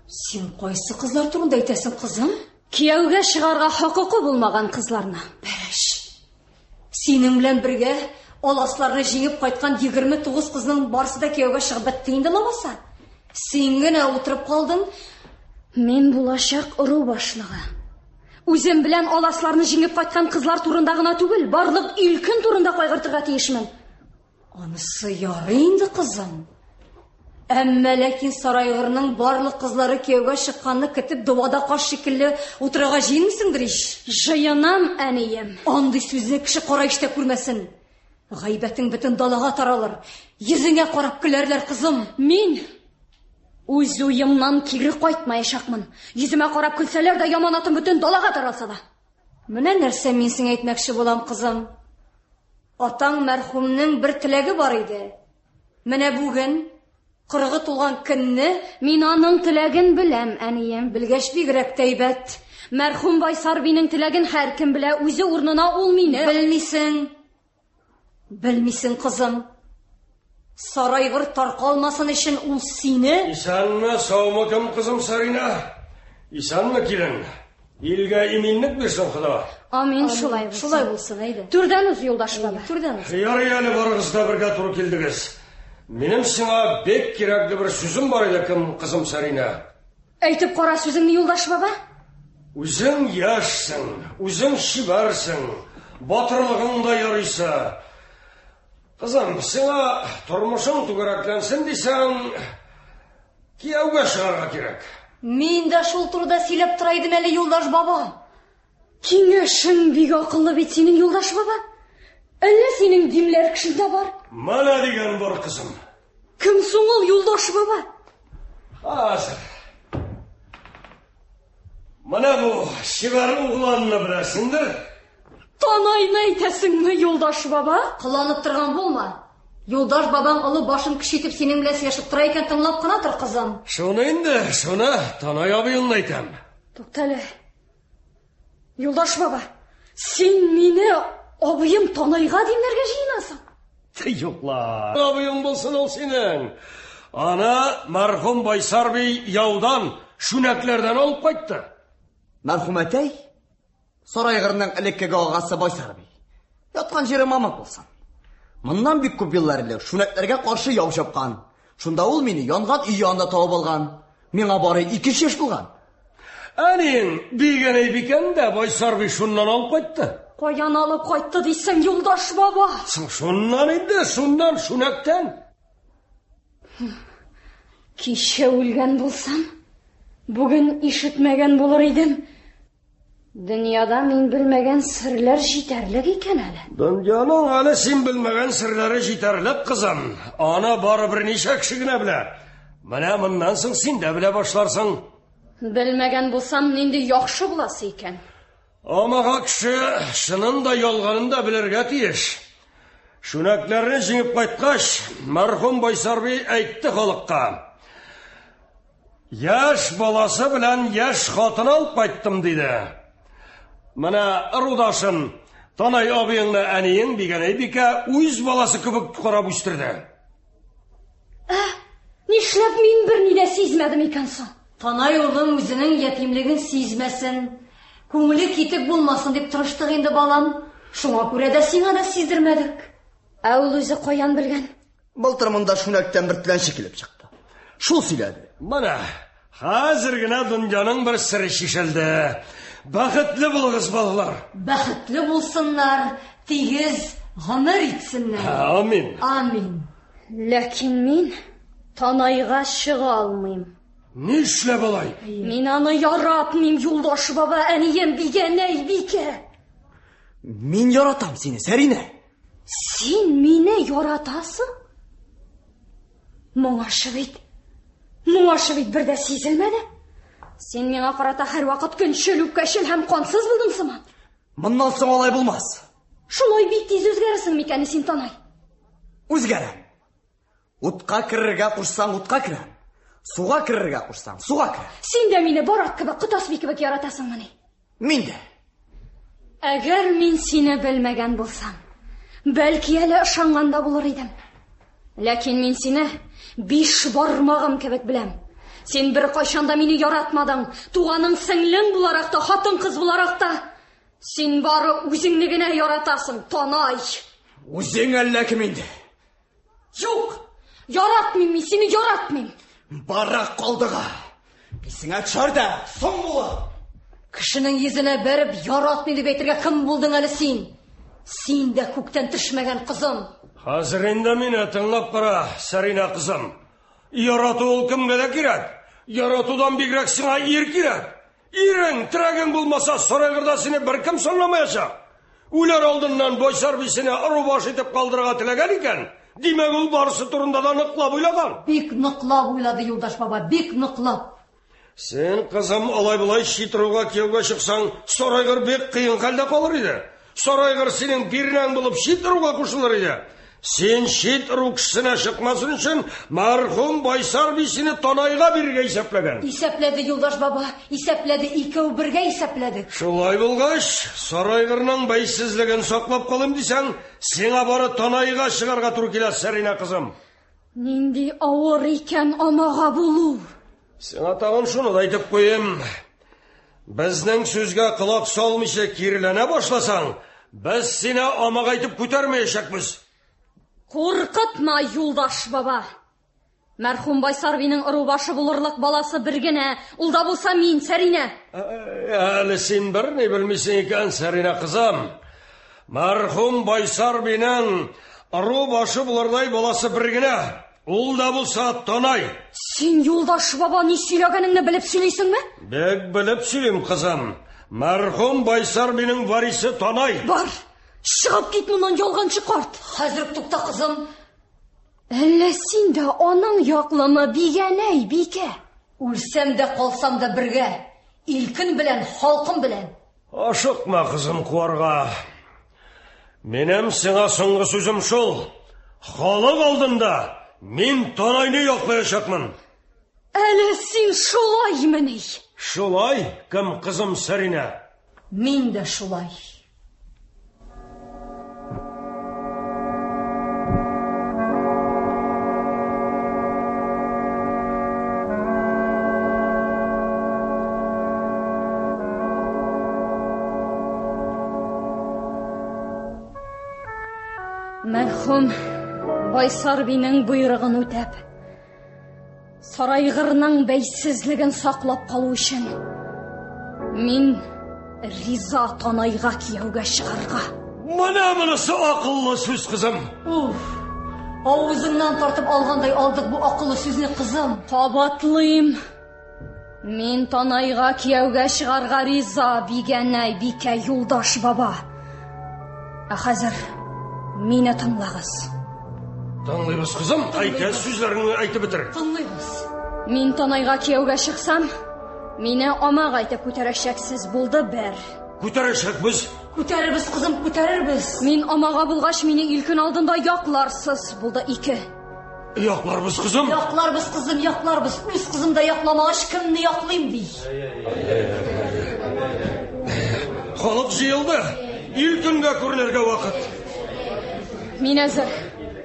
Син кайсы кызлар турында әйтәсең, кызым? Кияүгә чыгарга хокукы булмаган кызларны. Бәрәш. Синең белән бергә аласларны җиңеп кайткан 29 кызның барысы да кияүгә чыгып бетте инде лабаса. Син генә утырып калдың. Мин булачак ыру башлыгы. Үзем белән аласларны җиңеп кайткан кызлар турында гына түгел, барлык ил-көн турында кайгыртырга тиешмен. Анысы ярый инде, кызым. Әмма ләкин Сарайгырның барлык кызлары кияүгә чыкканны көтеп дувада каш шикелле утырырга җыенмыйсыңдыр ич? Җыенам, әнием. Андый сүзне кеше кара ишетә күрмәсен. Гайбәтең бөтен далага таралыр. Йөзеңә карап көләрләр, кызым. Мин үз уемнан кире кайтмаячакмын. Йөземә карап көлсәләр дә, яманатым бөтен далага таралса да. Менә нәрсә мин сиңа әйтмәкче булам, кызым. Атаң мәрхүмнең бер теләге бар иде. Менә бүген, кырыгы тулган көнне... Мин аның теләген беләм, әнием. Белгәч бигрәк тә әйбәт. Мәрхүм Байсарбинең теләген һәркем белә, үзе урынына ул мине... Белмисең. Белмисең, кызым. Сарайгыр таркалмасын өчен ул сине... Исәнме, саумы кем, кызым Сарина? Исәнме, килен? Илгә иминлек бирсен Хода. Амин, шулай булсын. Шулай булсын, әйдә. Түрдән уз, юлдаш баба. Түрдән уз. Ярый әле барыгыз да бергә туры килдегез. Минем сиңа бик кирәкле бер сүзем бар иде, кем, кызым Сарина. Әйтеп кара сүзеңне, юлдаш баба. Үзең яшьсең, үзең чибәрсең, батырлыгың да ярыйсы. Кызым, сиңа тормышың түгәрәкләнсен дисәң, кияүгә чыгарга кирәк. Мин дә шул турыда сөйләп тора идем әле, юлдаш баба. Киңәшең бик акыллы бит синең, юлдаш баба. Әллә синең димләр кешең дә бар? Менә дигән бар, кызым. Кем соң ул, юлдаш баба? Хәзер. Менә бу чибәр угланны беләсеңдер. Танайны әйтәсеңме, юлдаш баба? Кыланып торган булма. Юлдаш бабаң олы башын кече итеп синең белән сөйләшеп тора икән, тыңлап кына тор, кызым. Шуны инде, шуны, Танай абыеңны әйтәм. Туктале. Юлдаш баба, син мине абыем Танайга димләргә җыенасың? Юк ла. Абыең булсын ул синең. Аны мәрхүм Байсарби яудан, шүнәкләрдән алып кайтты. Мәрхүм әтәй, Сарайгырның элеккеге агасы Байсарби. Яткан җире мамык булсын. Моннан бик күп еллар элек шүнәкләргә каршы яу чапкан. Шунда ул мине янган өй янында табып алган. Миңа бары 2 яшь булган. Әниең Бигәнәй бикәне дә Байсарби шуннан алып кайтты. Каян алып кайтты дисең, юлдаш баба? Соң шуннан инде, шуннан, шүнәктән. Кичә үлгән булсам, бүген ишетмәгән булыр идем. Дөньяда мин белмәгән серләр җитәрлек икән әле. Дөньяның әле син белмәгән серләре җитәрлек, кызым. Аны бары берничә кеше генә белә. Менә моннан соң син дә белә башларсың. Белмәгән булсам, нинди яхшы буласы икән. Амага кеше чынын да ялганын да белергә тиеш. Шүнәкләрне җиңеп кайткач, мәрхүм Байсарби әйтте халыкка. Яшь баласы белән яшь хатын алып кайттым, диде. Менә ырудашым Танай абыеңны әниең Бигәнәй бикә үз баласы кебек карап үстерде. Ә, нишләп мин берни дә сизмәдем икән соң? Танай улым үзенең ятимлеген сизмәсен, күңеле китек булмасын дип тырыштык инде, балам. Шуңа күрә дә сиңа да сиздермәдек. Ә ул үзе каян белгән? Былтыр монда шүнәктән бер теләнче килеп чыкты. Шул сөйләде. Менә хәзер генә дөньяның бер сере чишелде. Бәхетле булыгыз, балалар. Бәхетле булсыннар, тигез гомер итсеннәр. Амин. Амин. Ләкин мин Танайга чыга алмыйм. Нишләп алай? Мин аны яратмыйм, юлдаш баба, әнием, Бигәнәй бикә. Мин яратам сине, Сәринә. Син мине яратасың? Моңарчы бит, моңарчы бит бер дә сизелмәде. Син миңа карата һәрвакыт көнчел, үпкәчел һәм кансыз булдың сыман. Моннан соң алай булмас. Шулай бик тиз үзгәрәсең микән син, Танай? Үзгәрәм. Утка керергә кушсаң, утка керәм. Суга керергә кушсаң, суга керәм. Син дә мине Барак кебек, Котасби кебек яратасыңмыни? Мин дә. Әгәр мин сине белмәгән булсам, бәлки әле ышанган да булыр идем. Ләкин мин сине биш бармагым кебек беләм. Син беркайчан да мине яратмадың. Туганың сеңлең буларак та, хатын-кыз буларак та. Син бары үзеңне генә яратасың, Танай. Үзең әллә кем инде? Юк, яратмыйм мин сине, яратмыйм. Барак калдыгы. Исеңә төшәр дә, соң булыр. Кешенең йөзенә бәреп яратмыйм дип әйтергә кем булдың әле син? Син дә күктән төшмәгән, кызым. Хәзер инде мине тыңлап кара, Сәринә кызым. Ярату ул кемгә дә кирәк. Яратудан бигрәк сиңа ир кирәк. Ирең, терәгең булмаса, сарайгырда сине беркем санламаячак. Үләр алдыннан Байсар би сине ыру башы итеп калдырырга теләгән икән, димәк, ул барысы турында да ныклап уйлаган. Бик ныклап уйлады, Юлдаш баба, бик ныклап. Син, кызым, алай-болай чит ыруга кияүгә чыксаң, Сарайгыр бик кыен хәлдә калыр иде. Сарайгыр синең бирнәң булып чит ыруга кушылыр иде. Син чит ыру кешесенә чыкмасын өчен, мәрхүм Байсар би сине Танайга бирергә исәпләгән. Исәпләде, Юлдаш баба, исәпләде, икәү бергә исәпләдек. Шулай булгач, Сарайгырның бәйсезлеген саклап калыйм дисәң, сиңа бары Танайга чыгарга туры килә, Сәринә кызым. Нинди авыр икән амага булу. Сиңа тагын шуны да әйтеп куйыйм. Безнең сүзгә колак салмыйча киреләнә башласаң, без сине амага итеп күтәрмәячәкбез. Куркытма, Юлдаш баба. Мәрхүм Байсарбиның ыру башы булырлык баласы бер генә, ул да булса мин, Сәринә. Әле син берни белмисең икән, Сәринә кызым. Мәрхүм Байсарбиның ыру башы булырдай баласы бер генә. Ул да булса Танай. Син, Юлдаш баба, ни сөйләгәнеңне белеп сөйлисеңме? Бик белеп сөйлим, кызым. Мәрхүм Байсар биның варисы Танай. Бар, чыгып кит моннан, ялганчы карт. Хәзер тукта, кызым. Әллә син дә аның яклымы, Бигәнәй бикә? Үлсәм дә, калсам да бергә. Илкөн белән, халкым белән. Ашыкма, кызым, куарга. Минем сиңа соңгы сүзем шул. Халык алдында мин Танайны яклаячакмын. Әле син шулаймыни? Шулай, кем кызым Сәринә? Мин дә шулай. Мәрхүм Байсар бинең боерыгын үтәп, Сарайгырның бәйсезлеген саклап калу өчен мин риза Танайга кияүгә чыгарга. Менә монысы акыллы сүз, кызым. Уф, авызыңнан тартып алгандай алдык бу акыллы сүзне, кызым. Кабатлыйм. Мин Танайга кияүгә чыгарга риза, Бигәнәй бикә Юлдаш баба. Ә хәзер мине тыңлагыз. Тыңлыйбыз, кызым. Әйтә, сүзләреңне әйтеп бетер. Тыңлыйбыз. Мин Танайга кияүгә чыксам, мине амага итеп күтәрәчәксез, булды бер. Күтәрәчәкбез. Күтәрербез, кызым, күтәрербез. Мин амага булгач, мине илкөн алдында якларсыз, булды ике. Якларбыз, кызым. Якларбыз, кызым, якларбыз. Үз кызым да якламагач, кемне яклыйм ди. Халык җыелды. Ил көнгә күренергә вакыт. Мин әзер.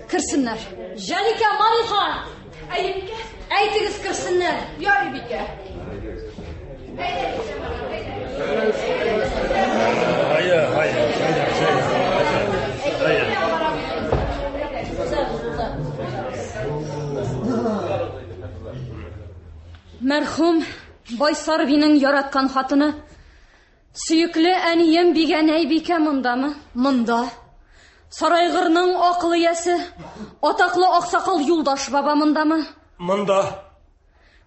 Керсеннәр. Җәликә, Мариха! Әйе, бикә. Әйтегез, керсеннәр. Ярый, бикә. Ая, ая, ая, ая. Мәрхүм Байсарбиның яраткан хатыны, сөекле әнием Бигәнәй бикә мондамы? Монда. Сарайгырның акыл иясе, атаклы аксакал Юлдаш баба мондамы? Монда.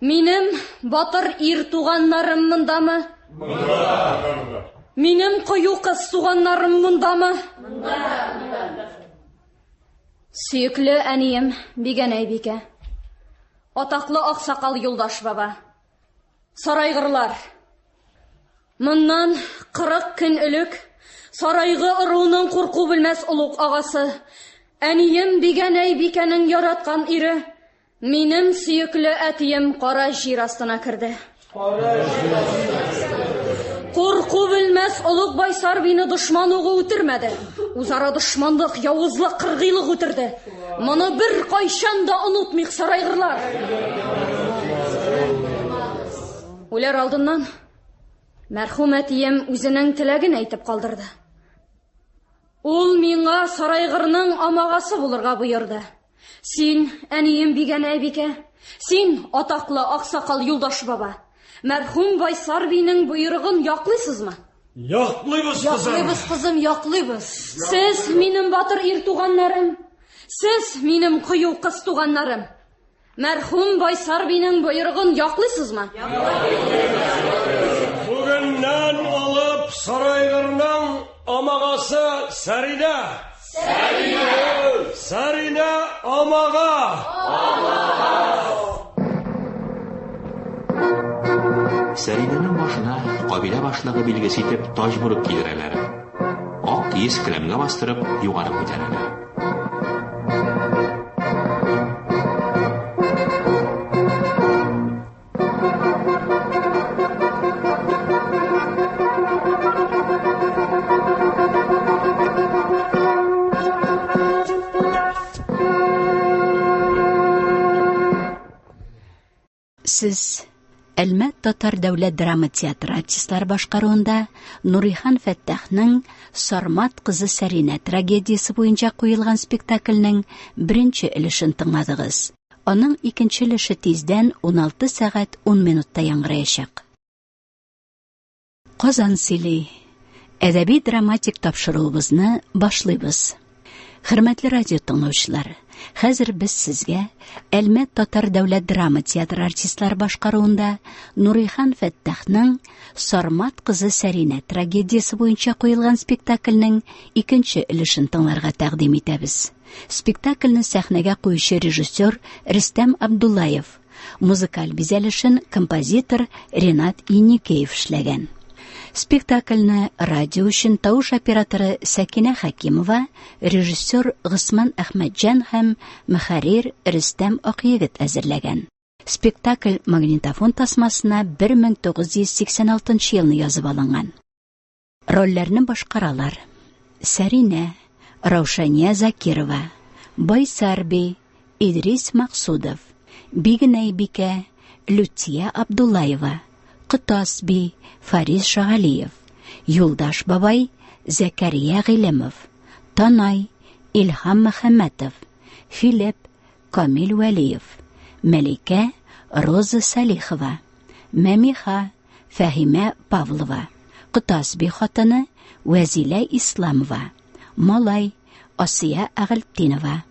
Минем батыр ир туганнарым мондамы? Монда. Минем кыю кыз туганнарым мондамы? Монда. Сөекле әнием Бигәнәй бикә. Атаклы аксакал Юлдаш баба. Сарайгырлар. Моннан 40 көн элек Сарайгы ыруының курку белмәс олуг агасы, Әнием Бигәнәй бикәнең яраткан ире, минем сөекле әтием кара җир астына керде. Курку белмәс олуг Байсар бине дошман угы үтермәде. Үзара дошманлык, явызлык, кыргыйлык үтерде. Моны бер кайчан да онытмыйк, сарайгырлар. Үләр алдыннан мәрхүм әтием үзенең теләген әйтеп калдырды. Ул миңа сарайгырның амагасы булырга боерды. Син, әнием Бигәнәй бикә, син, атаклы аксакал Юлдаш баба, мәрхүм Байсар бинең боерыгын яклыйсызмы? Яклыйбыз, кызым. Яклыйбыз, кызым, яклыйбыз. Сез минем батыр ир туганнарым, сез минем кыю кыз туганнарым. Мәрхүм Байсар бинең боерыгын яклыйсызмы? Бүгеннән алып Сарайгырның амагасы Сәринә. Сәринә. Сәринә амага. Сәринәнең башына кабилә башлыгы билгесе итеп таҗ бүрек кидерәләр. Ак киез келәмгә бастырып югары күтәрәләр. Сез Әлмәт татар дәүләт драма театры артистлары башкаруында Нурихан Фәттахның Сармат кызы Сәринә трагедиясе буенча куелган спектакльнең беренче өлешен тыңладыгыз. Аның икенче өлеше тиздән 16 сәгать 10 минутта яңгыраячак. Казан сөйли. Әдәби драматик тапшыруыбызны башлыйбыз. Хөрмәтле радио тыңлаучылар, хәзер без сезгә Әлмәт татар дәүләт драма театры артистлары башкаруында Нурихан Фәттахның Сармат кызы Сәринә трагедиясе буенча куелган спектакльнең икенче өлешен тыңларга тәкъдим итәбез. Спектакльне сәхнәгә куючы режиссер Рөстәм Абдуллаев, Музыкаль бизәлешен композитор Ренат Еникеев эшләгән. Спектакльне радио өчен тавыш операторы Сәкинә Хәкимова, режиссер Госман Әхмәтҗан һәм мөхәррир Рөстәм Акъегет әзерләгән. Спектакль магнитофон тасмасына 1986 елны язып алынган. Рольләрне башкаралар: Сәринә, Раушания Закирова, Байсарби, Идрис Максудов, Бигенәйбикә, Лүтия Абдуллаева, Котас би, Фарис Шагалиев, Юлдаш бабай, Зәкәрия Гыйлемов, Танай, Илһам Мөхәммәтов, Филипп, Камил Вәлиев, Мәликә, Роза Салихова, Мәмиха, Фәһимә Павлова, Котасби хатыны Вәзилә Исламова, малай Асия Әгълтдинова,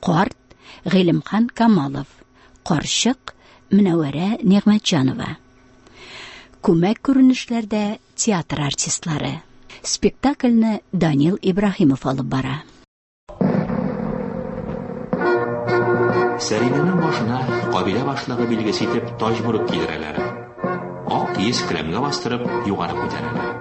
карт Гыйлемхан Камалов, карчык Мөнәвәрә Нигъмәтҗанова. Күмәк күренешләрдә театр артистлары. Спектакльне Данил Ибраһимов алып бара. Сәринәнең башына кабилә башлыгы билгесе итеп таҗ бүрек кидерәләр. Ак киез келәмгә бастырып югары күтәрәләр.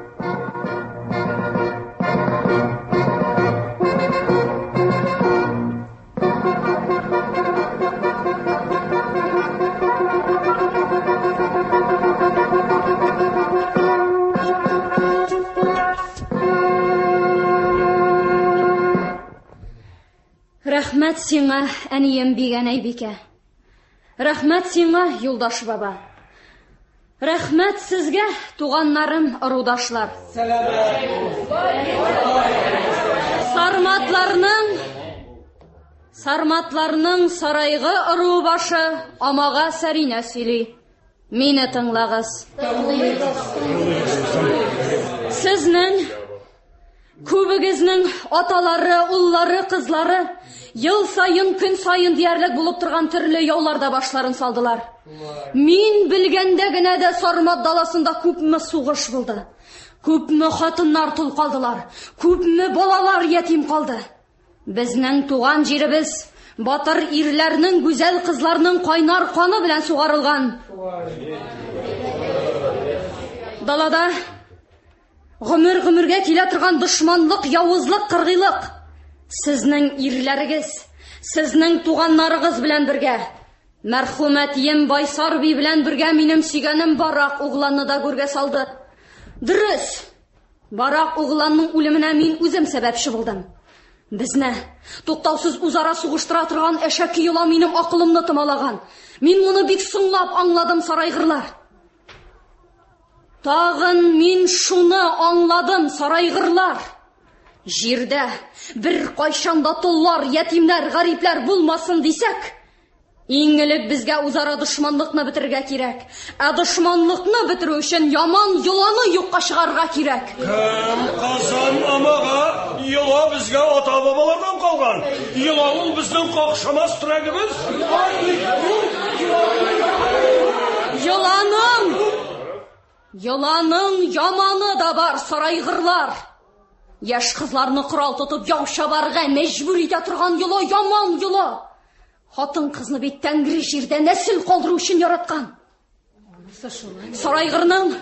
Рәхмәт сиңа, әнием Бигәнәйбикә. Рәхмәт сиңа, юлдаш баба. Рәхмәт сезгә, туганнарым, ырудашлар. Сарматларның Сарматларның сарайгы ыруы башы Амага Сәринә сөйли. Мине тыңлагыз. Сезнең күбегезнең аталары, уллары, кызлары ел саен, көн саен диярлек булып торган төрле яуларда башларын салдылар. Мин белгәндә генә дә Сармат даласында күпме сугыш булды. Күпме хатыннар тол калдылар, күпме балалар ятим калды. Безнең туган җиребез батыр ирләрнең, гүзәл кызларның кайнар каны белән сугарылган. Далада гомер-гомергә килә торган дошманлык, явызлык, кыргыйлык. Сезнең ирләрегез, сезнең туганнарыгыз белән бергә, мәрхүм әтием Байсар би белән бергә минем сөйгәнем Барак угланны да гүргә салды. Дөрес, Барак угланның үлеменә мин үзем сәбәпче булдым. Безне туктаусыз үзара сугыштыра торган әшәке йола минем акылымны томалаган. Мин моны бик соңлап аңладым, сарайгырлар. Тагын мин шуны аңладым, сарайгырлар. Җирдә бер кайчан да толлар, ятимнәр, гарипләр булмасын дисәк, иң элек безгә үзара дошманлыкны бетерергә кирәк. Ә дошманлыкны бетерү өчен яман йоланы юкка чыгарырга кирәк. Кем кызым амага, йола безгә ата-бабалардан калган. Йола ул безнең какшамас терәгебез. Йоланың Йоланың яманы да бар, сарайгырлар. Яшь кызларны корал тотып яу чабарга мәҗбүр итә торган йола яман йола. Хатын кызны бит Тәңре җирдә нәсел калдыру өчен яраткан. Сарайгырның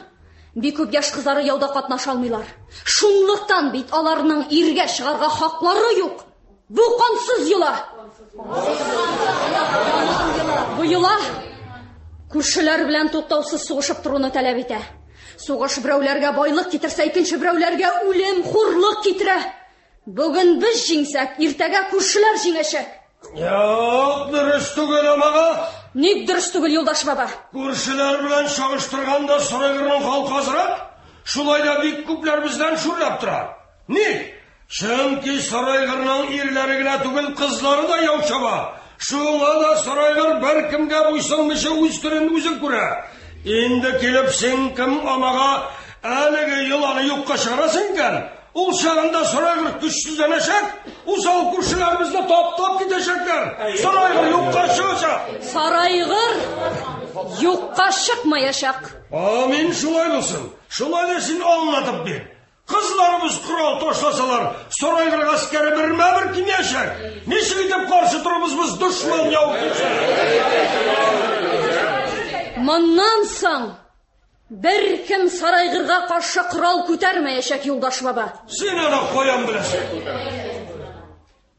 бик күп яшь кызлары яуда катнаша алмыйлар. Шунлыктан бит аларның иргә чыгарга хаклары юк. Бу кансыз йола. Бу йола күршеләр белән туктаусыз сугышып торуны таләп итә. Сугыш берәүләргә байлык китерсә, икенче берәүләргә үлем, хурлык китерә. Бүген без җиңсәк, иртәгә күршеләр җиңәчәк. Юк, дөрес түгел, амага. Ник дөрес түгел, юлдаш баба? Күршеләр белән чагыштырганда Сарайгырның халкы азрак, шулай да бик күпләр бездән шүрләп тора. Ник? Чөнки Сарайгырның ирләре генә түгел, кызлары да яу чаба. Шуңа да Сарайгыр беркемгә буйсынмыйча үз көнен үзе күрә. Инде килеп син кем амага әлеге йоланы юкка чыгарасың икән, ул чагында Сарайгыр көчсезләнәчәк, усал күршеләр безне таптап китәчәкләр. Сарайгыр юкка чыгачак. Сарайгыр юкка чыкмаячак. Амин, шулай булсын. Шулай да син аңлатып бир. Кызларыбыз корал ташласалар, Сарайгыр гаскәре бермә-бер кимиячәк. Ничек итеп каршы торырбыз без дошман яу килсә? Моннан соң беркем Сарайгырга каршы корал күтәрмәячәк, юлдаш баба. Син аны каян беләсең?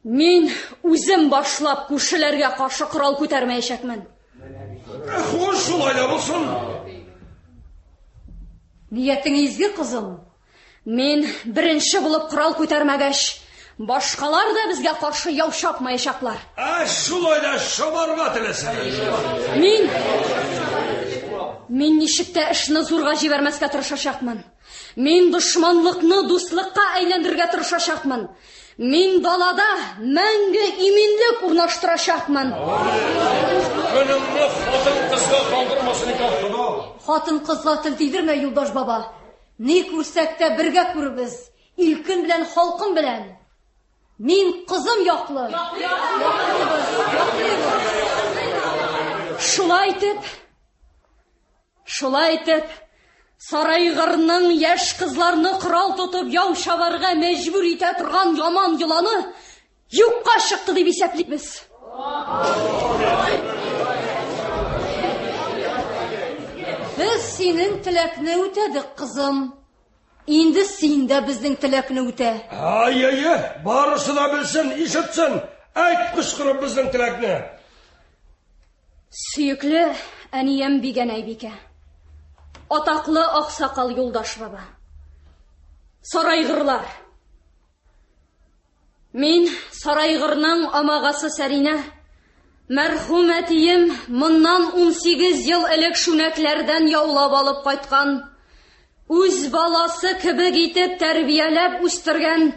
Мин үзем башлап күршеләргә каршы корал күтәрмәячәкмен. Хуш, шулай да булсын. Ниятең изге, кызым. Мин беренче булып корал күтәрмәгәч, башкалар да безгә каршы яу чапмаячаклар. Ә шулай да чабарга теләсәң. Мин ничек тә эшне зурга җибәрмәскә тырышачакмын. Мин дошманлыкны дуслыкка әйләндерергә тырышачакмын. Мин далада мәңге иминлек урнаштырачакмын. Көнеңне хатын-кызга калдырмасын икән Хода. Хатын-кызга тел тидермә, юлдаш баба. Ни күрсәк тә бергә күрербез. Илкем белән, халкым белән. Мин кызым яклы. Яклыйбыз, яклыйбыз. Шулай итеп, шулай итеп, Сарайгырның яшь кызларны корал тотып яу чабарга мәҗбүр итә торган яман йоланы юкка чыкты дип исәплибез. Без синең теләкне үтәдек, кызым. Инде син дә безнең теләкне үтә. Ай-ай-ай, барысы да белсен, ишетсен. Әйт кычкырып безнең теләкне. Сөекле әнием Бигәнәйбикә. Атаклы аксакал юлдаш баба. Сарайгырлар. Мин Сарайгырның амагасы Сәринә. Мәрхүм әтием моннан 18 ел элек шүнәкләрдән яулап алып кайткан, үз баласы кебек итеп тәрбияләп үстергән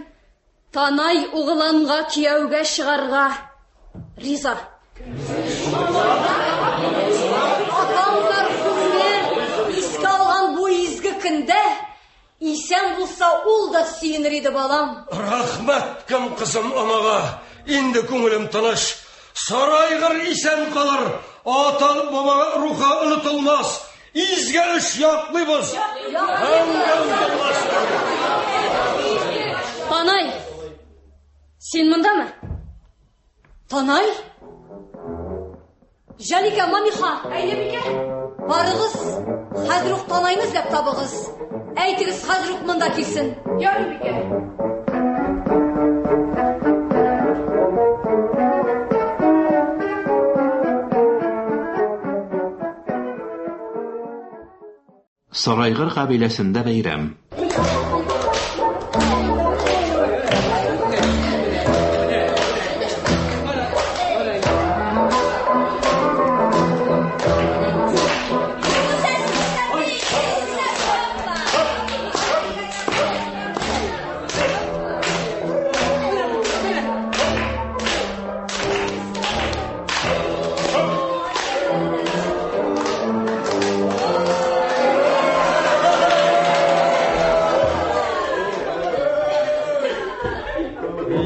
Танай угланга кияүгә чыгарга риза. Атам мәрхүмне искә алган бу изге көндә исән булса ул да сөенер иде, балам. Рәхмәт кем кызым анага. Инде күңелем тыныч. Сарайгыр исән калыр. Ата баба рухы онытылмас. Изге эш яклыйбыз. Танай, син мондамы? Танай? Җәликә, Мамиха. Әйе, бикә. Барыгыз, хәзер үк Танайны эзләп табыгыз. Әйтегез, хәзер үк монда килсен. Ярый, бикә. Сарайгыр кабиләсендә бәйрәм.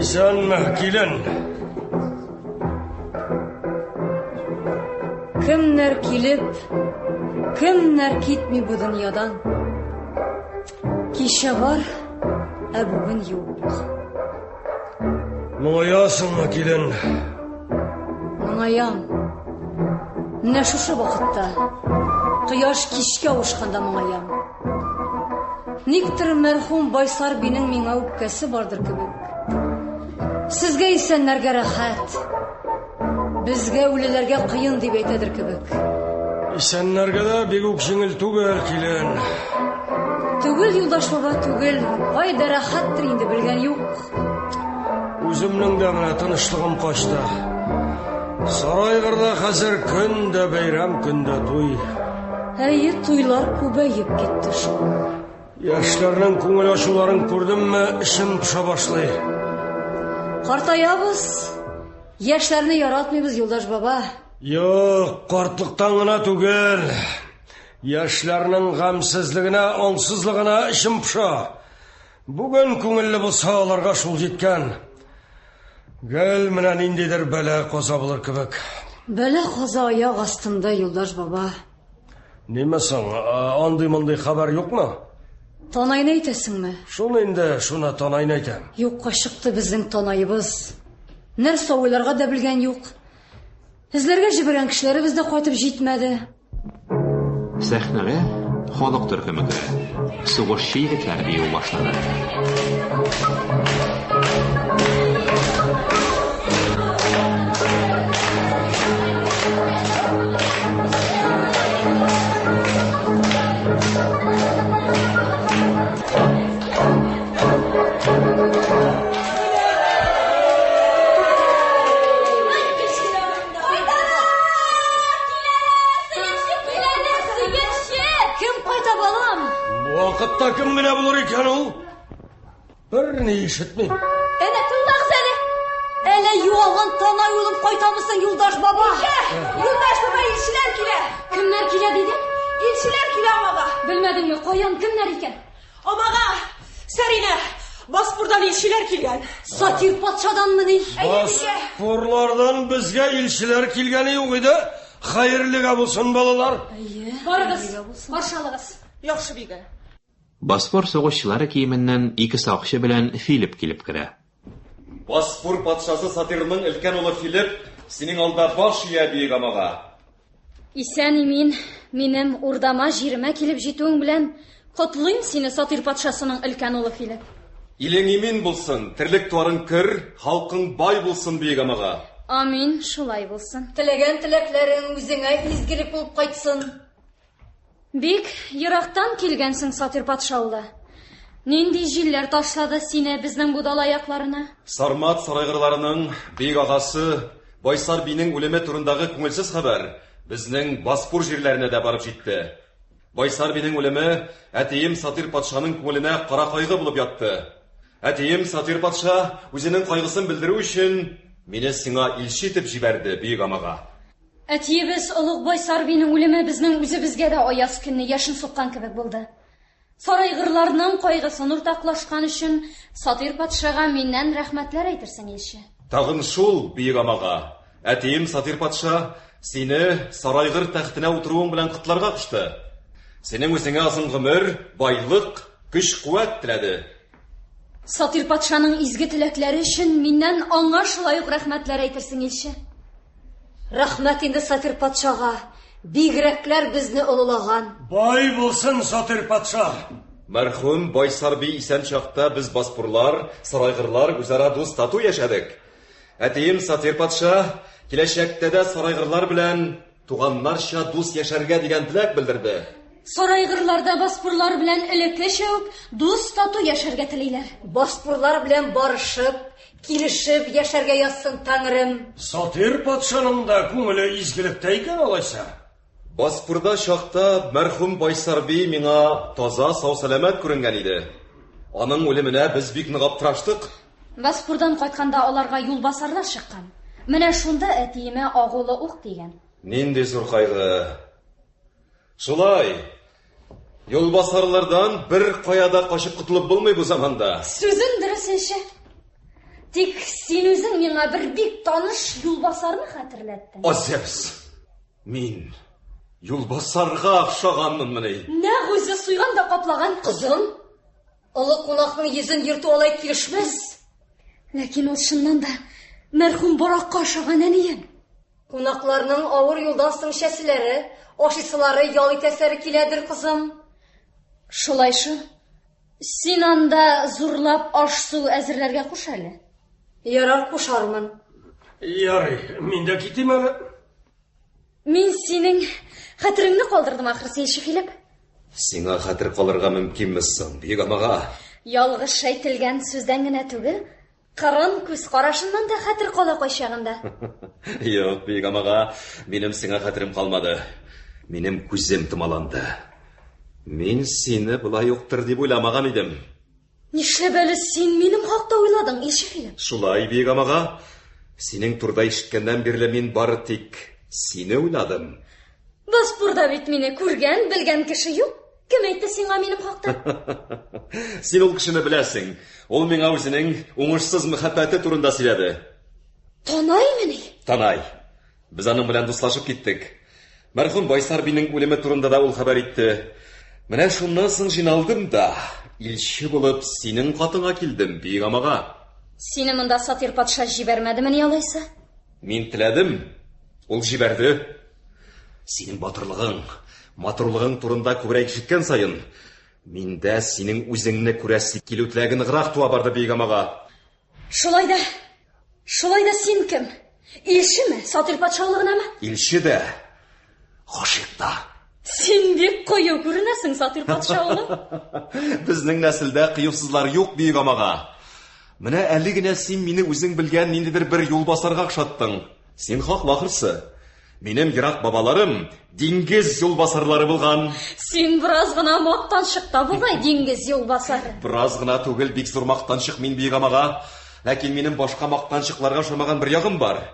Исәнме, килен? Кемнәр килеп, кемнәр китми бу дөньядан? Кичә бар, ә бүген юк. Моңаясыңмы, килен? Моңаям. Менә шушы вакытта, кояш кичкә авышканда моңаям. Никтер мәрхүм Байсар бинең миңа үпкәсе бардыр кебек. Сезгә исәннәргә рәхәт, безгә үлеләргә кыен дип әйтәдер кебек. Исәннәргә дә бик үк җиңел түгел, килен. Түгел, юлдаш баба, түгел. Кайда рәхәттер инде, белгән юк. Үземнең дә менә тынычлыгым качты. Сарайгырда хәзер көн дә бәйрәм, көн дә туй. Әйе, туйлар күбәеп китте шул. Яшьләрнең күңел ачуларын күрдемме, эчем поша башлый. Картаябыз, яшьләрне яратмыйбыз, юлдаш баба. Юк, картлыктан гына түгел. Яшьләрнең гамьсезлегенә, аңсызлыгына эчем поша. Бүген күңелле булса, аларга шул җиткән. Гел менә ниндидер бәла-каза булыр кебек. Бәла-каза аяк астында, юлдаш баба. Ниме соң, андый-мондый хәбәр юкмы? Танайны әйтәсеңме? Шул инде, шуны Танайны әйтәм. Юкка чыкты безнең Танаебыз. Нәрсә уйларга да белгән юк. Эзләргә җибәргән кешеләребез дә кайтып җитмәде. Сәхнәгә халык төркеме керә. Сугышчы егетләр бию башлана. Кем кайта, балам? Бу вакытта кем генә булыр икән ул? Берни ишетмим. Әнә тыңлагыз әле. Әле югалган Танай улым кайтамысың, юлдаш баба? Юлдаш баба, илчеләр килә. Кемнәр килә дидең? Илчеләр килә, амага. Белмәдеңме, каян, кемнәр икән? Амага, Сәринә, Баспурдан илчеләр килгән. Сатир патшаданмыни? Баспурлардан безгә илчеләр килгәне юк иде. Хәерлегә булсын, балалар. Барыгыз, каршы алыгыз. Яхшы бигә. Боспор сугышчылары киеменнән ике сакчы белән Филипп килеп керә. Боспор патшасы Сатирның өлкән улы Филипп синең алда баш ия, бөек амага. Исән-имин минем урдама, җиремә килеп җитүең белән котлыйм сине, Сатир патшасының өлкән улы Филипп. Илең имин булсын, терлек-туарың көр, халкың бай булсын, бөек амага. Амин, шулай булсын. Теләгән теләкләрең үзеңә изгелек булып кайтсын. Бик ерактан килгәнсең, Сатир патша улы. Нинди җилләр ташлады сине безнең бу дала якларына? Сармат сарайгырларының бөек агасы Байсар бинең үлеме турындагы күңелсез хәбәр безнең Баспур җирләренә дә барып җитте. Байсар бинең үлеме әтием Сатир патшаның күңеленә кара кайгы булып ятты. Әтием Сатир патша үзенең кайгысын белдерү өчен мине сиңа илче итеп җибәрде, бөек амага. Әтиебез олуг Байсар бинең үлеме безнең үзебезгә дә аяз көнне яшен суккан кебек булды. Сарайгырларның кайгысын уртаклашкан өчен Сатир патшага миннән рәхмәтләр әйтерсең, илче. Тагын шул, бөек амага, әтием Сатир патша сине Сарайгыр тәхетенә утыруың белән котларга кушты. Синең үзеңә озын гомер, байлык, көч-куәт теләде. Сатир патшаның изге теләкләре өчен миннән аңа шулай ук рәхмәтләр әйтерсең, илче. Рәхмәт инде Сатир патшага, бигрәкләр безне олылаган. Бай булсын Сатир патша! Мәрхүм Байсар би исән чакта без баспурлар, сарайгырлар үзара дус тату яшәдек. Әтием Сатир патша киләчәктә дә сарайгырлар белән туганнарча дус яшәргә дигән теләк белдерде. Сарайгырларда баспурлар белән элеккечә үк дус тату яшәргә телиләр. Баспурлар белән барышып, килешеп яшәргә язсын Тәңрем. Сатир патшаның да күңеле изгелектә икән алайса. Баспурда чакта мәрхүм Байсарби миңа таза, сау-сәламәт күренгән иде. Аның үлеменә без бик нык аптыраштык. Баспурдан кайтканда аларга юлбасарлар чыккан. Менә шунда әтиемә агулы ук тигән. Нинди зур кайгы. Шулай. Юлбасарлардан бер кая да качып котылып булмый бу заманда. Сүзең дөрес, илче. Тик син үзең миңа бер бик таныш юлбасарны хәтерләттең. О, Зевс! Мин юлбасарга охшаганмынмыни? Нәкъ үзе суйган да каплаган. Кызым, олы кунакның йөзен ерту алай килешмәс. Ләкин ул чыннан да мәрхүм Баракка ошаган, әнием. Кунакларның авыр юлдан соң эчәселәре, ашыйсылары, ял итәселәре киләдер, кызым. Шулай шул. Син анда зурлап аш-су әзерләргә куш әле. Ярар, кушармын. Ярый, мин дә китим әле. Мин синең хәтереңне калдырдым ахрысы, илче Филипп. Сиңа хәтер калырга мөмкинме соң, бөек амага? Ялгыш әйтелгән сүздән генә түгел, кырын күз карашыннан да хәтер кала кайчагында. Юк, бөек амага, минем сиңа хәтерем калмады. Минем күзем томаланды. Мин сине болай уктыр дип уйламаган идем. Нишләп әле син минем хакта уйладың, илче Филипп? Шулай, бөек амага. Синең турыда ишеткәннән бирле мин бары тик сине уйладым. Баспурда бит мине күргән, белгән кеше юк. Кем әйтте сиңа минем хакта? Син ул кешене беләсең. Ул миңа үзенең уңышсыз мәхәббәте турында сөйләде. Танаймыни? Танай. Без аның белән дуслашып киттек. Мәрхүм Байсар бинең үлеме турында да ул хәбәр итте. Менә шуннан соң җыйналдым да, илче булып синең катыңа килдем, бөек амага. Сине монда Сатир патша җибәрмәдемени алайса? Мин теләдем, ул җибәрде. Синең батырлыгың, матурлыгың турында күбрәк ишеткән саен, миндә синең үзеңне күрәсе килү теләге ныграк туа барды, бөек амага. Шулай да, шулай да син кем? Илчеме? Сатир патшалыгынамы? Илче дә, гашыйк та. Син бик кыю күренәсең, Сатир патша улы. Безнең нәселдә кыюсызлар юк, бөек амага. Менә әле генә син мине үзең белгән ниндидер бер юлбасарга охшаттың. Син хаклы ахрысы. Минем ерак бабаларым диңгез юлбасарлары булган. Син бераз гына мактанчык та бугай, диңгез юлбасары. Бераз гына түгел, бик зур мактанчык мин бөек амага. Ләкин минем башка мактанчыкларга ошамаган бер ягым бар.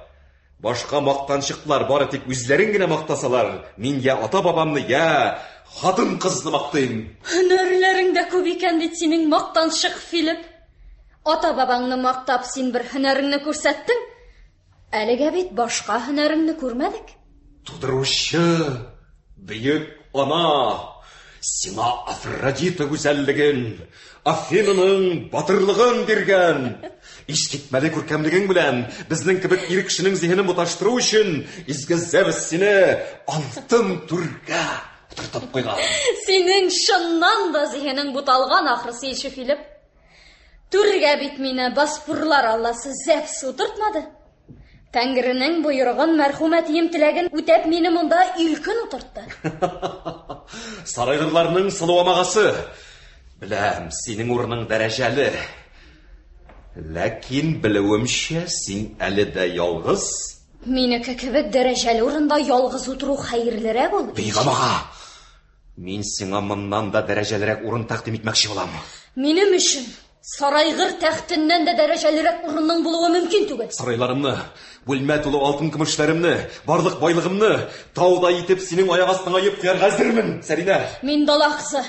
Башка мактанчыклар бары тик үзләрен генә мактасалар, мин я ата-бабамны, я хатын-кызны мактыйм. Һөнәрләрең дә күп икән бит синең, мактанчык Филипп. Ата-бабаңны мактап, син бер һөнәреңне күрсәттең. Әлегә бит башка һөнәреңне күрмәдек. Тудыручы, бөек ана, сиңа Афродита гүзәллеген, Афинаның батырлыгын биргән. Искитмәле күркәмлегең белән безнең кебек ир кешенең зиһенен буташтыру өчен изге Зевс сине алтын түргә утыртып куйган. Синең чыннан да зиһенең буталган ахрысы, илче Филипп. Түргә бит мине Боспорлар алласы Зевс утыртмады. Тәңренең боерыгын, мәрхүм әтием теләген үтәп мине монда илкөн утыртты. Сарайгырларның сылу амагасы. Беләм, синең урының дәрәҗәле. Ләкин белүемчә, син әле дә ялгыз. Минеке кебек дәрәҗәле урында ялгыз утыру хәерлерәк ул. Бөек амага! Мин сиңа моннан да дәрәҗәлерәк урын тәкъдим итмәкче булам. Минем өчен Сарайгыр тәхтеннән дә дәрәҗәлерәк урынның булуы мөмкин түгел. Сарайларымны, бүлмә тулы алтын көмешләремне, барлык байлыгымны таудай итеп синең аяк астыңа өеп куярга әзермен, Сәринә. Мин дала кызы.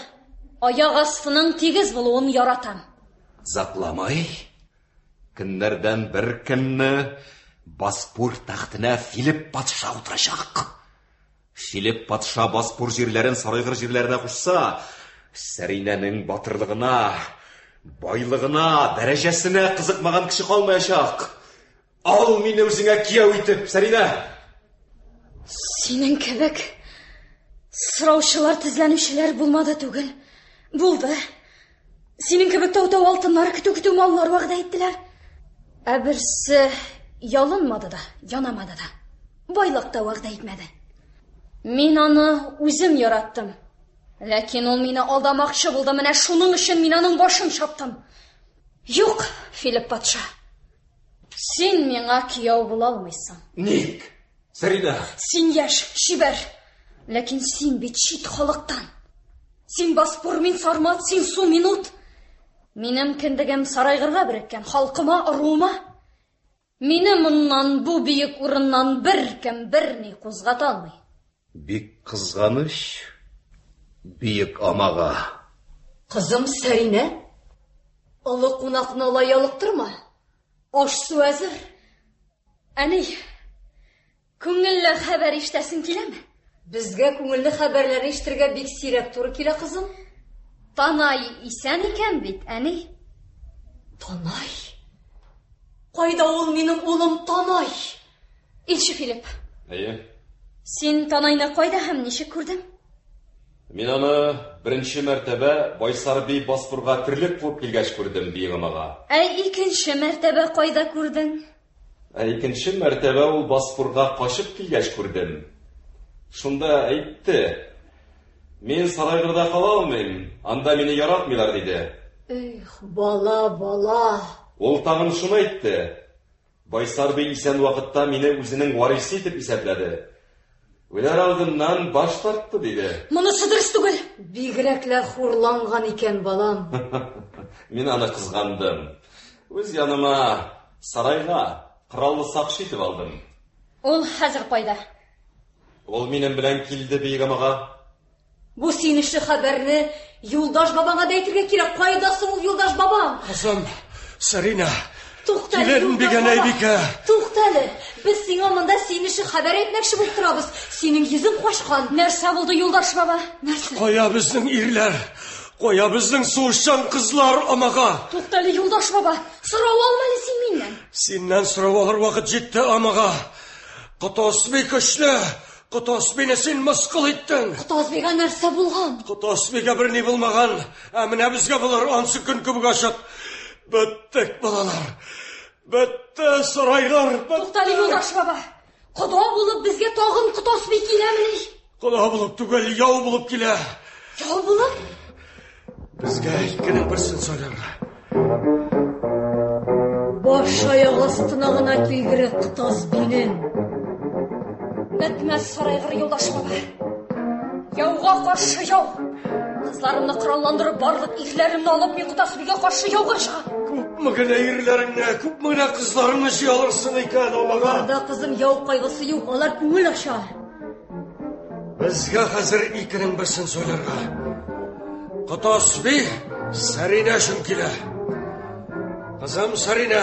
Аяк астының тигез булуын яратам. Озакламый, көннәрдән бер көнне Боспор тәхтенә Филипп патша утырачак. Филипп патша Боспор җирләрен Сарайгыр җирләренә кушса, Сәринәнең батырлыгына, байлыгына, дәрәҗәсенә кызыкмаган кеше калмаячак. Ал мине үзеңә кияү итеп, Сәринә! Синең кебек сораучылар, тезләнүчеләр булмады түгел. Булды. Синең кебек тау-тау алтыннар, көтү-көтү маллар вәгъдә иттеләр. Ә берсе ялынмады да, янамады да. Байлык та вәгъдә итмәде. Мин аны үзем яраттым. Ләкин ул мине алдамакчы булды, менә шуның өчен мин аның башын чаптым. Юк, Филипп патша. Син миңа кияү була алмыйсың. Ник? Сәринә. Син яшь, чибәр. Ләкин син бит чит халыктан. Син Баспур, мин Сармат, син су, мин ут. Минем кендегем Сарайгырга береккән, халкыма, ыруыма. Мине моннан, бу бөек урыннан беркем берни кузгата алмый. Бик кызганыч, бөек амага. Кызым Сәринә, олы кунакны алай ялыктырма. Аш-су әзер. Әни, күңелле хәбәр ишетәсең киләме? Безгә күңелле хәбәрләрне ишетергә бик сирәк туры килә, кызым. Танай исән икән бит, әни. Танай? Кайда ул минем улым Танай? Илче Филипп. Әйе. Син Танайны кайда һәм ничек күрдең? Мин аны беренче мәртәбә Байсарби Баспурга терлек куып килгәч күрдем, Биегем ага. Ә икенче мәртәбә кайда күрдең? Ә икенче мәртәбә ул Баспурга качып килгәч күрдем. Шунда әйтте, Мин Сарайгырда кала алмыйм, анда мине яратмыйлар, диде. Эх, бала, бала. Ул тагын шуны әйтте, Байсар би исән вакытта мине үзенең варисы итеп исәпләде. Үләр алдыннан баш тартты, диде. Монысы дөрес түгел. Бигрәкләр хурланган икән, балам. Мин аны кызгандым. Үз яныма сарайга кораллы сакчы итеп алдым. Ул хәзер кайда? Ул минем белән килде Бегем ага. Бу сөенечле хәбәрне Юлдаш бабаңа да әйтергә кирәк. Кайда соң ул Юлдаш бабаң? Кызым, Сәринә. Тукта әле, Килен Юлдаш Бигәнәй баба. бикә. Тукта әле. Без сиңа монда сөенечле хәбәр әйтмәкче булып торабыз. Синең йөзең качкан. Нәрсә булды, Юлдаш баба? Нәрсә? Кая безнең ирләр? Кая безнең сугышчан кызлар, амага? Тукта әле, Юлдаш баба. Сорау алма әле син миннән. Синнән сорау алыр вакыт җитте, амага. Котосби көчле. Котосбине син мыскыл иттең. Котосбига нәрсә булган? Котосбига берни булмаган. Ә менә безгә булыр, ансы көн кебек ачык. Беттек, балалар. Бетте, сарайлар. Бетте. Туктале, Юлдаш баба. Кода булып безгә тагын Котосби киләмени? Кода булып түгел, яу булып килә. Яу булып? Безгә икенең берсен сайларга. Баш аяк астына гына килгере Котосбинең. Бетмәс Сарайгыр Юлдаш баба. Яуга каршы яу. Кызларымны коралландырып, барлык ирләремне алып, мин Котосбигә каршы яуга чыгам. Күпме генә ирләреңне, күпме генә кызларыңны җыя алырсың икән, амага? Аларда, кызым, яу кайгысы юк, алар күңел ача. Безгә хәзер икенең берсен сайларга. Котосби Сәринә өчен килә. Кызым Сәринә,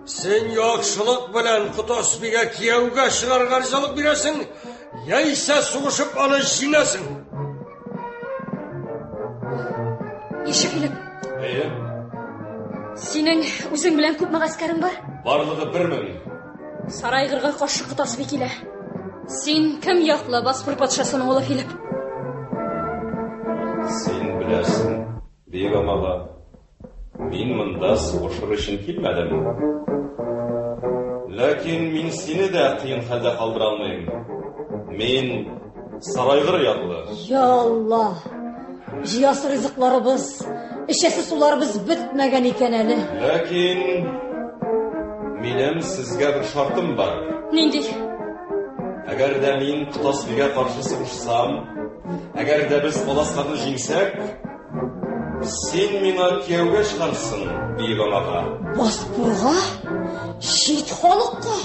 син яхшылык белән Котосбигә кияүгә чыгарга ризалык бирәсең, яисә сугышып аны җиңәсең. Илче Филипп. Әйе. Синең үзең белән күпме гаскәрең бар? Барлыгы 1000. Сарайгырга каршы Котосби килә. Син кем яклы, Баспур патшасының улы Филипп? Син беләсең, Бегем ага, мин монда сугышыр өчен килмәдем. Ләкин мин сине дә кыен хәлдә калдыра алмыйм. Мин Сарайгыр яклы. Я Алла! Җыясы ризыкларыбыз, эчәсе суларыбыз бетмәгән икән әле. Ләкин минем сезгә бер шартым бар. Нинди? Әгәр дә мин Котосбигә каршы сугышсам, әгәр дә без аласларны җиңсәк, син миңа кияүгә чыгарсың, Бегем ага. Баспурга? Чит халыкка?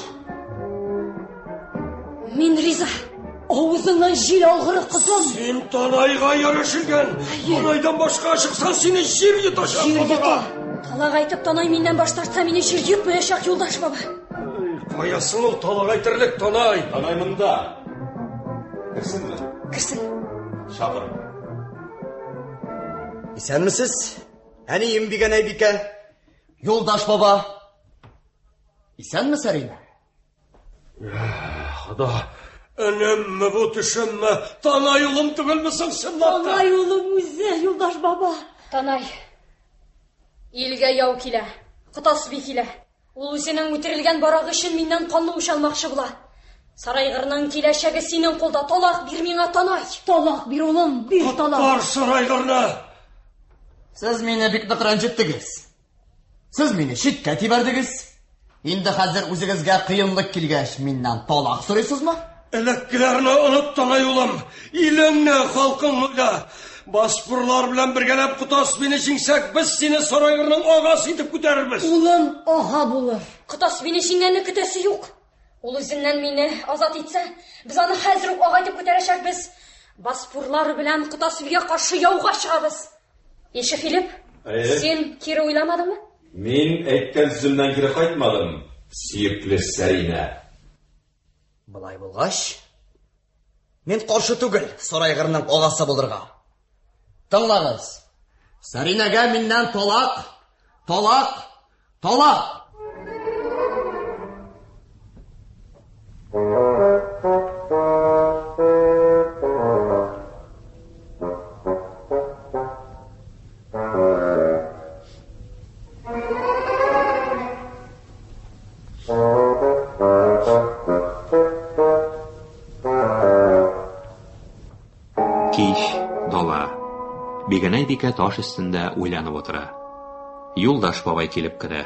Мин риза. Авызыңнан җил алгыры, кызым. Син Танайга ярәшелгән. Танайдан башка чыксаң, сине җир йотачак. Җир йота. Талак әйтеп, Танай миннән баш тартса, мине җир йотмаячак, Юлдаш баба. Кая соң ул талак әйтерлек Танай? Танай монда. Керсенме? Керсен. Чакыр. Исәнмесез, әнием Бигәнәй бикә, Юлдаш баба. Исәнме, Сәринә? Худа, өнемме бу, төшемме? Танай улым түгелме соң чынлап та? Танай улым үзе, Юлдаш баба. Танай, илгә яу килә, Котосби килә. Ул үзенең үтерелгән барагы өчен миннән канлы үч алмакчы була. Сарайгырның киләчәге синең кулда. Талак бир миңа, Танай. Талак бир, улым, бир талак. Коткар Сарайгырны! Сез мине бик нык рәнҗеттегез. Сез мине читкә тибәрдегез. Инде хәзер үзегезгә кыенлык килгәч, миннән талак сорыйсызмы? Элеккеләрне оныт, Танай улым. Илеңне, халкыңны уйла. Баспурлар белән бергәләп Котас бине җиңсәк, без сине Сарайгырның агасы итеп күтәрербез. Улым ага булыр. Котас бине җиңгәнне көтәсе юк. Ул үзеннән мине азат итсә, без аны хәзер үк ага итеп күтәрәчәкбез. Баспурлар белән Котас бигә каршы яуга чыгабыз. Илче Филипп, Әйе. син кире уйламадыңмы? Мин әйткән сүземнән кире кайтмадым, сөекле Сәринә. Болай булгач, мин каршы түгел Сарайгырның агасы булырга. Тыңлагыз. Сәринәгә миннән талак, талак, талак! Кич, дала. Бигәнәй бикә таш өстендә уйланып утыра. Юлдаш бабай килеп керә.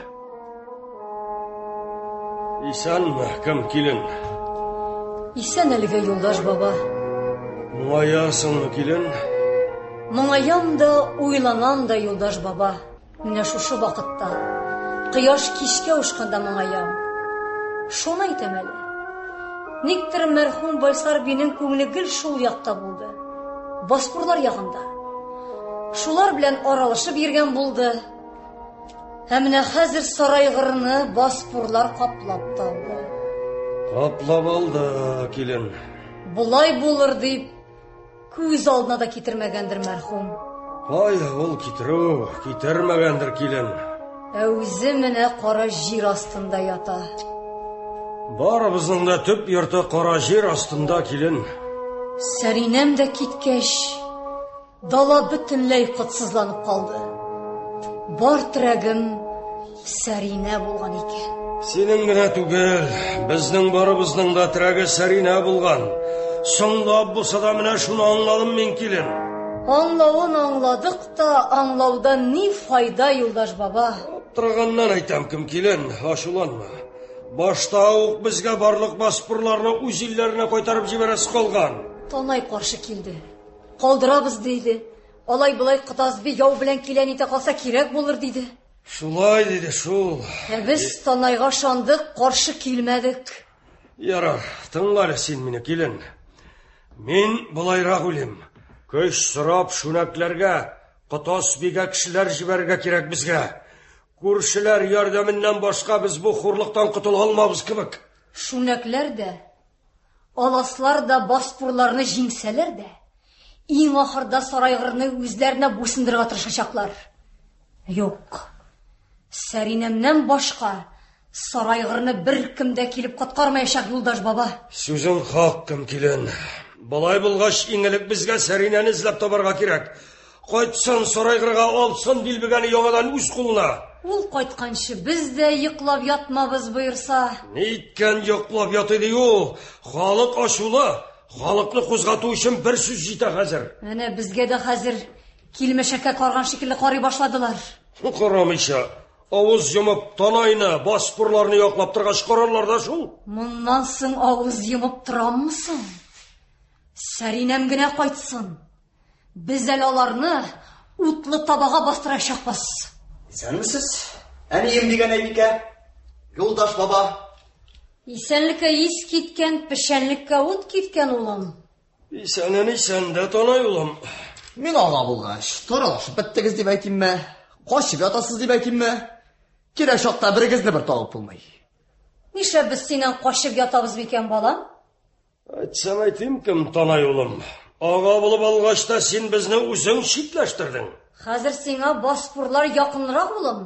Исәнме, кем килен? Исән әлегә, Юлдаш баба. Моңаясыңмы, килен? Моңаям да, уйланам да, Юлдаш баба. Менә шушы вакытта, кояш кичкә авышканда моңаям. Шуны әйтәм әле. Никтер мәрхүм Байсар бинең күңеле гел шул якта булды. Баскурлар ягында. Шулар белән аралашып йөргән булды. Ә менә хәзер Сарайгырны баспурлар каплап та алды. Каплап алды, килен. Болай булыр дип күз алдына да китермәгәндер мәрхүм. Кая ул китерү, китермәгәндер, килен. Ә үзе менә кара җир астында ята. Барыбызның да төп йорты кара җир астында, килен. Сәринәм дә киткәч, дала бөтенләй котсызланып калды. Бар терәгем Сәринә булган икән. Синең генә түгел, безнең барыбызның да терәге Сәринә булган. Соңлап булса да менә шуны аңладым мин, килен. Аңлавын аңладык та, аңлаудан ни файда, Юлдаш баба? Аптыраганнан әйтәм, кем килен, ачуланма. Башта ук безгә барлык баспурларны үз илләренә кайтарып җибәрәсе калган. Танай каршы килде. Калдырабыз, диде. Алай-болай Котазби яу белән килә нитә калса кирәк булыр, диде. Шулай диде шул. Ә без Танайга ышандык, каршы килмәдек. Ярар, тыңла әле син мине, килен. Мин болайрак уйлыйм. Көч сорап шүнәкләргә, Котазбигә кешеләр җибәрергә кирәк безгә. Күршеләр ярдәменнән башка без бу хурлыктан котыла алмабыз кебек. Шүнәкләр дә, аласлар да баспурларны җиңсәләр дә, иң ахырда Сарайгырны үзләренә буйсындырырга тырышачаклар. Юк, Сәринәмнән башка Сарайгырны беркем дә килеп коткармаячак, Юлдаш баба. Сүзең хак, кем килен. Болай булгач, иң элек безгә Сәринәне эзләп табарга кирәк. Кайтсын Сарайгырга, алсын дилбегәне яңадан үз кулына. Ул кайтканчы без дә йоклап ятмабыз, боерса. Ниткән йоклап ятый ди ул? Халык ачулы. Халыкны кузгату өчен бер сүз җитә хәзер. Әнә безгә дә хәзер килмешәккә карган шикелле карый башладылар. Карамыйча, авыз йомып, Танайны, баспурларны яклап торгач карарлар да шул. Моннан соң авыз йомып тораммы соң? Сәринәм генә кайтсын. Без әле аларны утлы табага бастырачакбыз. Исәнмесез, әнием дигән Әйбикә. Юлдаш баба. Исәнлеккә ис киткән, печәнлеккә ут киткән, улым. Исәнен исән дә, Танай улым. Мин ага булгач, таралашып беттегез дип әйтимме, качып ятасыз дип әйтимме? Кирәк чакта берегезне бер табып булмый. Нишләп без синнән качып ятабыз микән, балам? Әйтсәм әйтим кем, Танай улым. Ага булып алгач та син безне үзең читләштердең. Хәзер сиңа баспурлар якынрак, улым.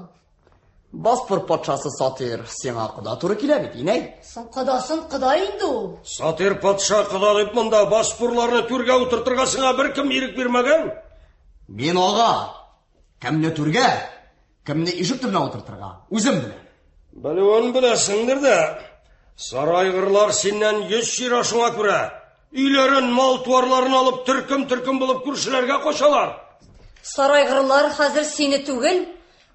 Баспур патшасы Сатир сиңа кода туры килә бит, инәй. Соң кодасын кода инде ул. Сатир патша кода дип монда баспурларны түргә утыртырга сиңа беркем ирек бирмәгән. Мин ага. Кемне түргә, кемне ишек төбенә утыртырга, үзем беләм. Белүен беләсеңдер дә. Сарайгырлар синнән йөз чөерә шуңа күрә. Өйләрен, мал-туарларын алып, төркем-төркем булып күршеләргә качалар. Сарайгырлар хәзер сине түгел,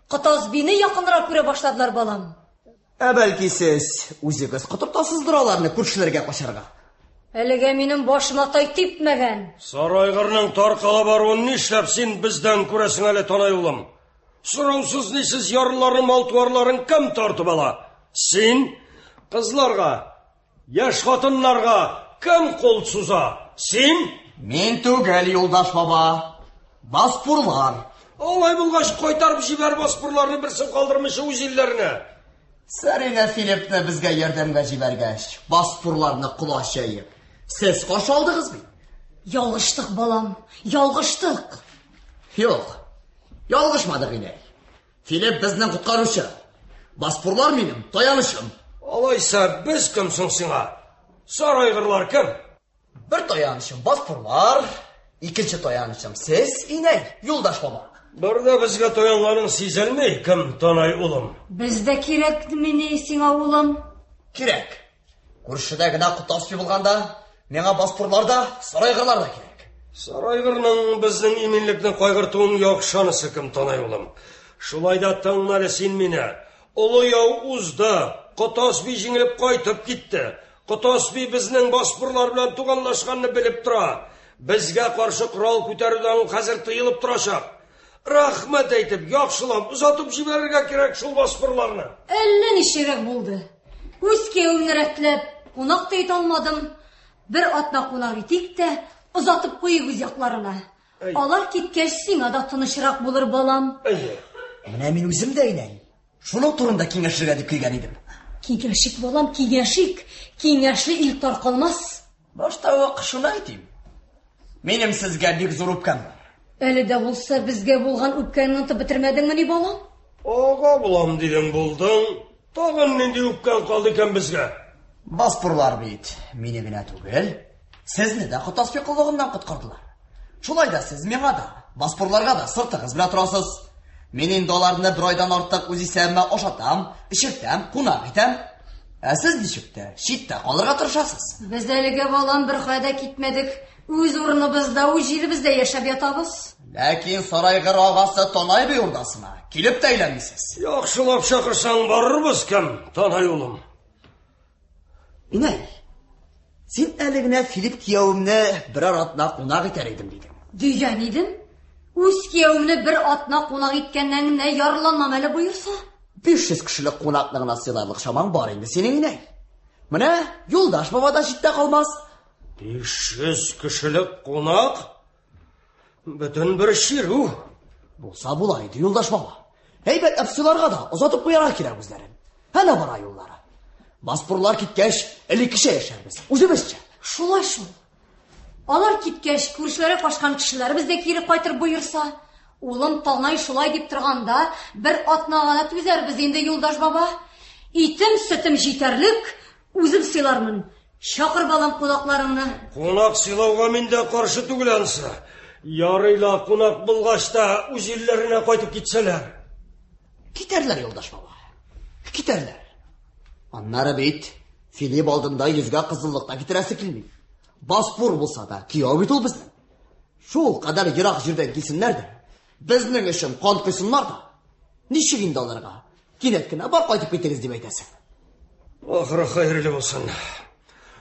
Котазбины якынрак күрә башладылар, балам. Ә бәлки сез үзегез котыртасыздыр аларны күршеләргә качарга? Әлегә минем башыма тай типмәгән. Сарайгырның таркала баруын нишләп син бездән күрәсең әле, Танай улым? Сораусыз-нисез ярлыларның мал-туарларын кем тартып ала? Син? Кызларга, яшь хатыннарга кем кул суза? Син? Мин түгел, юлдаш баба. Баспурлар. Алай булгач, кайтарып җибәр баспурларны берсен калдырмыйча үз илләренә. Царина Филиппны безгә ярдәмгә җибәргәч, баспурларны колач җәеп, сез каршы алдыгыз бит. Ялгыштык, балам, ялгыштык. Юк, ялгышмадык, инәй. Филипп безнең коткаручы. Баспурлар минем таянычым. Алайса, без кем соң сиңа? Сарайгырлар кем? Бер таянычым баспурлар, икенче таянычым сез, инәй, юлдаш баба. Бер дә безгә таянганың сизелми, кем, Танай улым? Без дә кирәкмени сиңа, улым? Кирәк. Күршедә генә Котасби булганда, миңа баспурлар да, сарайгырлар да кирәк. Сарайгырның безнең иминлекне кайгыртуын яхшы анысы, кем, Танай улым. Шулай да тыңла әле син мине. Олы яу узды, Котасби җиңелеп кайтып китте. Котасби безнең баспурлар белән туганлашканны белеп тора. Безгә каршы корал күтәрүдән ул хәзер тыелып торачак. Рәхмәт әйтеп, яхшылап озатып җибәрергә кирәк шул баспурларны. Әллә ничегрәк булды. Үз киявемне рәтләп, кунак та итә алмадым. Бер атна кунак итик тә, озатып куйыйк үз якларына. Алар киткәч, сиңа да тынычрак булыр, балам. Әйе. Менә мин үзем дә инәй. Шуның турында киңәшергә дип килгән идем. Киңәшик, балам, киңәшик. Киңәшле ил таркалмас. Башта ук шуны әйтим. Минем сезгә бик зур үпкәм бар. Әле дә булса безгә булган үпкәңне онытып бетермәдеңмени, балам? Ага булам дидең булдың. Тагын нинди үпкәң калды икән безгә? Баспурлар бит мине генә түгел, сезне дә Котасби коллыгыннан коткардылар. Шулай да сез миңа да, баспурларга да сыртыгыз белән торасыз. Мин инде аларны бер айдан артык үз исәбемә ашатам, эчертәм, кунак итәм. Ә сез ничек тә читтә калырга тырышасыз. Без әлегә, балам, беркая да китмәдек. Үз урыныбызда, үз җиребездә яшәп ятабыз. Ләкин Сарайгыр агасы Танай бей урдасына килеп тә әйләнмисез. Яхшылап чакырсаң барырбыз, кем, Танай улым. Инәй, син әле генә Филипп киявемне берәр атна кунак итәр идем дидең. Дигән идем. Үз киявемне бер атна кунак иткәннән генә ярланмам әле боерса. 500 кешелек кунакны гына сыйларлык чамаң бар инде синең, инәй. Менә Юлдаш баба да читтә калмас. 500 кешелек кунак? Бөтен бер чирү. Булса була иде, Юлдаш баба. Әйбәтләп сыйларга да, озатып куярга кирәк үзләрен. Әнә бара юллары. Баспурлар киткәч, элеккечә яшәрбез, үзебезчә. Шулай шул. Алар киткәч, күршеләре качкан кешеләребез дә кире кайтыр боерса. Улым Танай шулай дип торганда, бер атна гына түзәрбез инде, Юлдаш баба. Итем, сөтем җитәрлек, үзем сыйлармын. Чакыр, балам, кунакларыңны. Кунак сыйлауга мин дә каршы түгел ансы. Ярый ла, кунак булгач та үз илләренә кайтып китсәләр. Китәрләр, Юлдаш баба. Китәрләр. Аннары бит Филипп алдында йөзгә кызыллык та китерәсе килми. Баспур булса да, кияү бит ул безнең. Шул кадәр ерак җирдән килсеннәр дә, безнең өчен кан койсыннар да. Ничек инде аларга? Кинәт кенә бар кайтып китегез дип әйтәсең. Ахыры хәерле булсын.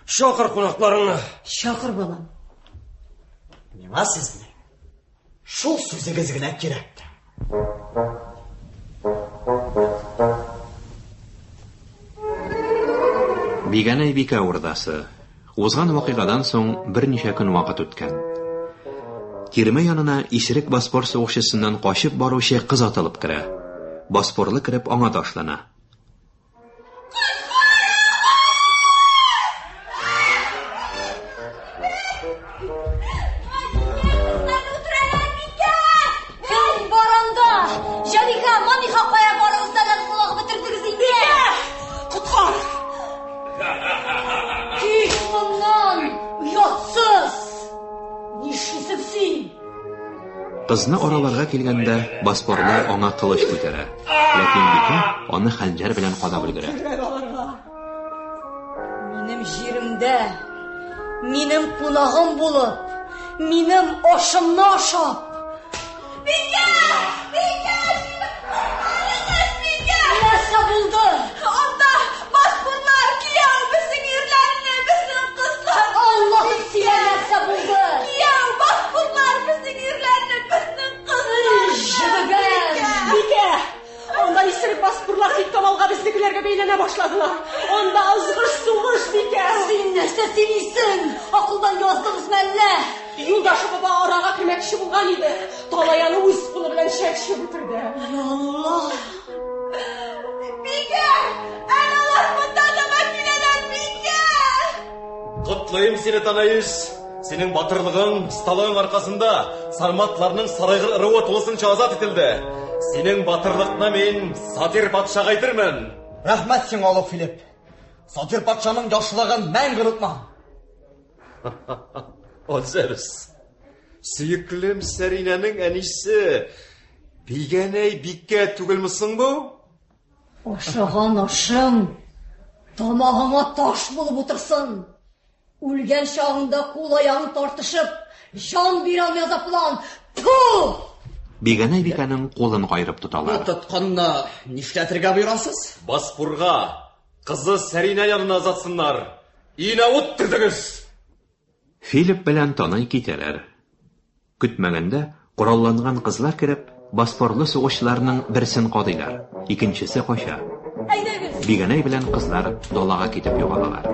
Чакыр кунакларыңны. Чакыр, балам. Миңа сезнең шул сүзегез генә кирәк тә. Бигәнәй бикә урдасы. Узган вакыйгадан соң берничә көн вакыт үткән. Тирмә янына исерек Боспор сугышчысыннан качып баручы кыз атылып керә. Боспорлы кереп аңа ташлана. Кем бар анда? Җәлиха, Мамиха кая барыгыз да колагы бетердегез инде. Коткар! Кит моннан, оятсыз! Нишлисең син? Кызны араларга килгәндә, Боспорлы аңа кылыч күтәрә. Ләкин бикә аны хәнҗәр белән кадап өлгерә. Кирәк аларга. Өемдә минем кунагым булып, минем ашымны ашап. Бикә! Бикә! Коткарыгыз, бикә! Нәрсә булды? Анда баскыннар, кияү, безнең ирләрне, безнең кызларны. Аллаһым сиңа нәрсә булды? Кияү, баскыннар, безнең ирләрне, безнең кызларны. Җебегән! Бикә! Анда исерек баскырлар тик-тамалга безнекеләргә бәйләнә башладылар. Анда ызгыш сугыш, бикә! Син нәрсә сөйлисең? Акылдан яздыгызмы әллә? Юлдашы баба арага кермәкче булган иде. Талай аны үз кулы белән чәнчеп үтерде. Алла! Бикә! Әнә алар монда таба киләләр, бикә! Котлыйм сине, Танаис! Синең батырлыгың, осталыгың аркасында сарматларның Сарайгыр ыруы тулысынча азат ителде. Синең батырлыкны мин Сатир патшага әйтермен. Рәхмәт сиңа, олуг Филипп. Сатир патшаның яхшылыгын мәңге онытмам. О, Зевс! Сөеклем Сәринәнең әнисе Бигәнәй бикә түгелме соң бу? Ашаган ашың тамагыңа таш булып утырсын. Үлгән чагыңда кул-аягың тартышып, җан бирә алмый азаплан. Тфу! Бигәнәй бикәнең кулын каерып Бу тоталар. тоткынны нишләтергә боерасыз? Баспурга кызы Сәринә янына озатсыннар. Өенә ут төртегез! Филипп белән Танай китәләр. Көтмәгәндә, коралланган кызлар кереп, Боспорлы сугышчыларның берсен кадыйлар, икенчесе кача. Әйдәгез! Бигәнәй белән кызлар далага китеп югалалар.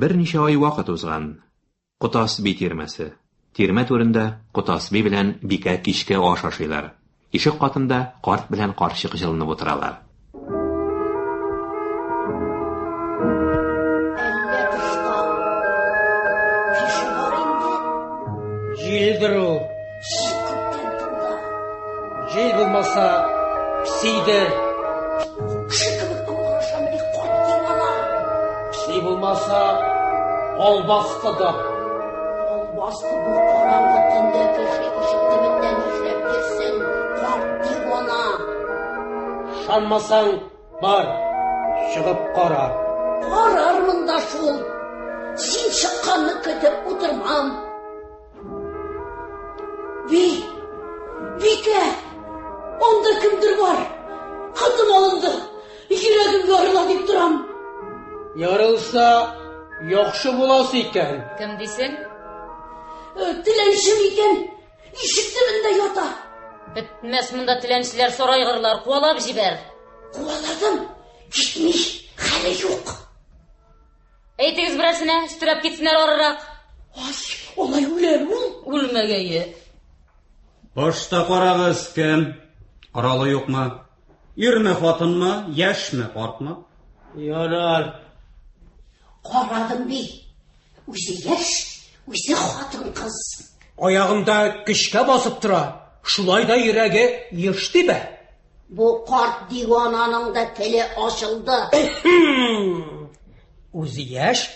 Берничә ай вакыт узган. Котас би тирмәсе. Тирмә түрендә Котас би белән бикә кичке аш ашыйлар. Ишек катында карт белән карчык җылынып утыралар. Әллә тышта кеше бар инде? Җилдер ул. Җил күптән тынды. Җил булмаса, песидер. Кеше кебек ыңгырашамыни карт дивана? Песи булмаса, албастыдыр. Албасты бу караңгы төндә кеше ишек төбендә нишләп йөрсен, карт дивана? Ышанмасаң, бар, чыгып кара. Карармын да шул. Син чыкканны көтеп утырмам. Би, бикә, анда кемдер бар. Котым алынды. Йөрәгем ярыла дип торам. Ярылса, яхшы буласы икән. Кем дисең? Теләнче микән? Ишек төбендә ята. Бетмәс монда теләнчеләр, сарайгырлар, куалап җибәр. Куаладым, китми, хәле юк. Әйтегез берәрсенә, өстерәп китсеннәр арырак. Ай, алай үләр ул. Үлмәгәе. Башта карагыз, кем? Коралы юкмы? Ирме, хатынмы, яшьме, картмы? Ярар. Карадым би. Үзе яшь, үзе хатын-кыз. Аягында көчкә басып тора. Шулай да йөрәге еш тибә. Бу карт дивананың да теле ачылды. Үзе яшь,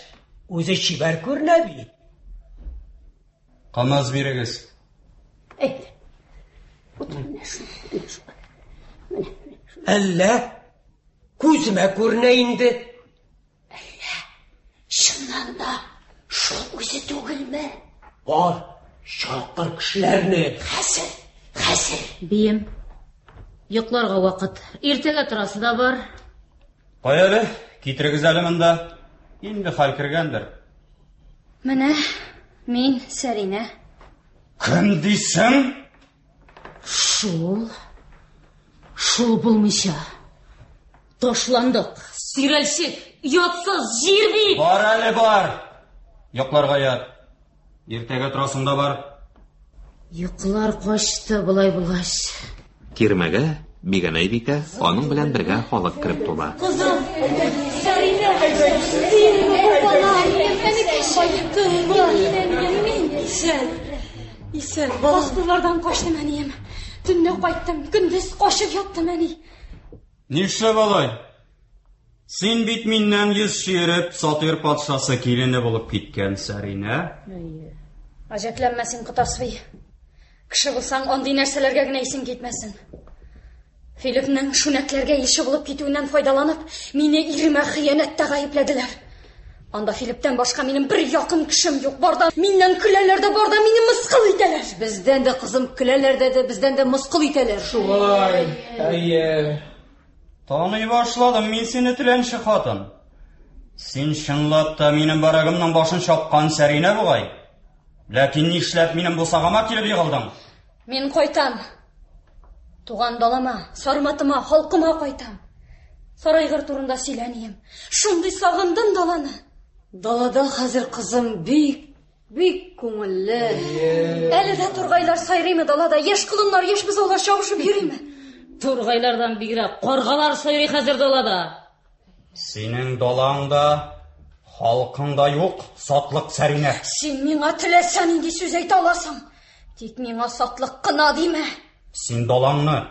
үзе чибәр күренә бит. Кымыз бирегез. Әйдә. Утыр менә шул, менә шул. Менә, менә шул. Әллә күземә күренә инде. Чыннан да шул үзе түгелме? Бар, чакыр кешеләрне. Хәзер, хәзер. Бием, йокларга вакыт. Иртәгә торасы да бар. Кая әле? Китерегез әле монда. Инде хәл кергәндер. Менә мин, Сәринә. Кем дисең? Шул. Шул булмыйча. Ташландык, сөйрәлчек, оятсыз, җир бит. Бар әле, бар. Йокларга ят. Иртәгә торасың да бар. Йоклар качты болай булгач. Тирмәгә Бигәнәй бикә, аның белән бергә халык кереп тула. Кызым, Сәринә, синме бу балам? Кайттыңмы? Мин исән. Исән, балам. Баскыннардан качтым, әнием. Төнлә кайттым, көндез качып яттым, әни. Нишләп алай? Син бит миннән йөз чөереп, Сатир патшасы килене булып киткән, Сәринә. Гаҗәпләнмә син, Котасви. Кеше булсаң, андый нәрсәләргә генә исең китмәсен. Филиппның шүнәкләргә илче булып китүеннән файдаланып, мине иремә хыянәттә гаепләделәр. Анда Филипптан башка минем бер якын кешем юк. Бар да миннән көләләр дә, бар да мине мыскыл итәләр. Бездән дә, кызым, көләләр дә, бездән дә мыскыл итәләр. Шулай, әйе. Таный башладым мин сине, теләнче хатын. Син чынлап та минем барагымның башын чапкан Сәринә бугай. Ләкин нишләп минем бусагама килеп егылдың? Мин кайтам. Туган далама, Сарматыма, халкыма кайтам. Сарайгыр турында сөйләнием. Шундый сагындым даланы. Далада хәзер, кызым, бик, бик күңелле. Әле дә тургайлар сайрыймы далада? Яшь колыннар, яшь бозаулар чабышып йөриме? Тургайлардан бигрәк каргалар сайрый хәзер далада. Синең далаң да, халкың да юк, сатлык Сәринә. Син миңа теләсә нинди сүз әйтә аласың. Тик миңа сатлык кына димә. Син далаңны,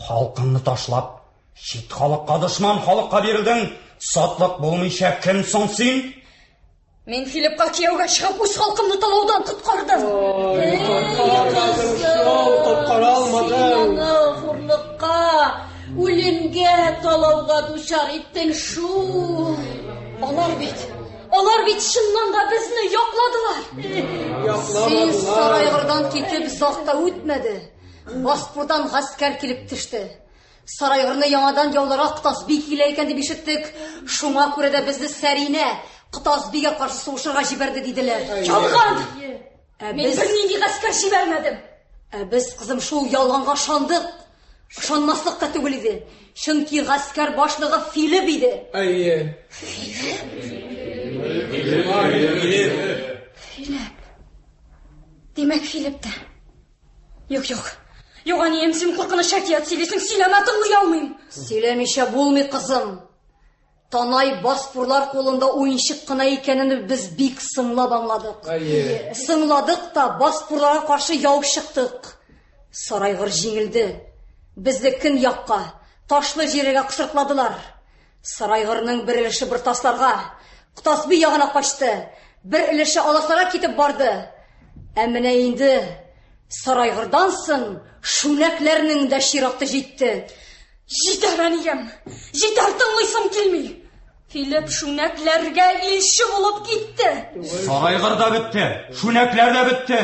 халкыңны ташлап, чит халыкка, дошман халыкка бирелдең. Сатлык булмыйча кем соң син? Мин Филиппка кияүгә чыгып, үз халкымны талаудан коткардым. Коткара алмадың. Син аны хурлыкка, үлемгә, талауга дучар иттең шул. Алар бит, алар бит чыннан да безне якладылар. Син Сарайгырдан китеп озак та үтмәде. Баспурдан гаскәр килеп төште. Сарайгырны яңадан яуларга Котасби килә икән дип ишеттек. Шуңа күрә дә безне Сәринә Котасбигә каршы сугышырга җибәрде диделәр. Ялган! Ә Мин без, бернинди гаскәр җибәрмәдем. ә без, кызым, шул ялганга ышандык. Ышанмаслык та түгел иде. Чөнки гаскәр башлыгы Филипп иде. Әйе. Филипп. Димәк, Филипп тә. Юк, юк. Юк, әнием, син куркыныч әкият сөйлисең, сөйләмә, тыңлый алмыйм. Сөйләмичә булмый, кызым. Танай баспурлар кулында уенчык кына икәнен без бик сыңлап аңладык. Әйе. Сыңладык та баспурларга каршы яу чыктык. Сарайгыр җиңелде. Безне көньякка, ташлы җиргә кысрыкладылар. Сарайгырның бер өлеше Бортасларга, Котасби ягына качты, бер өлеше Аласларга китеп барды. Ә менә инде Сарайгырдан соң шүнәкләрнең дә чираты җитте. Җитәр, әнием, җитәр, тыңлыйсым килми. Филипп шүнәкләргә илче булып китте. Сарайгыр да бетте, шүнәкләр дә бетте.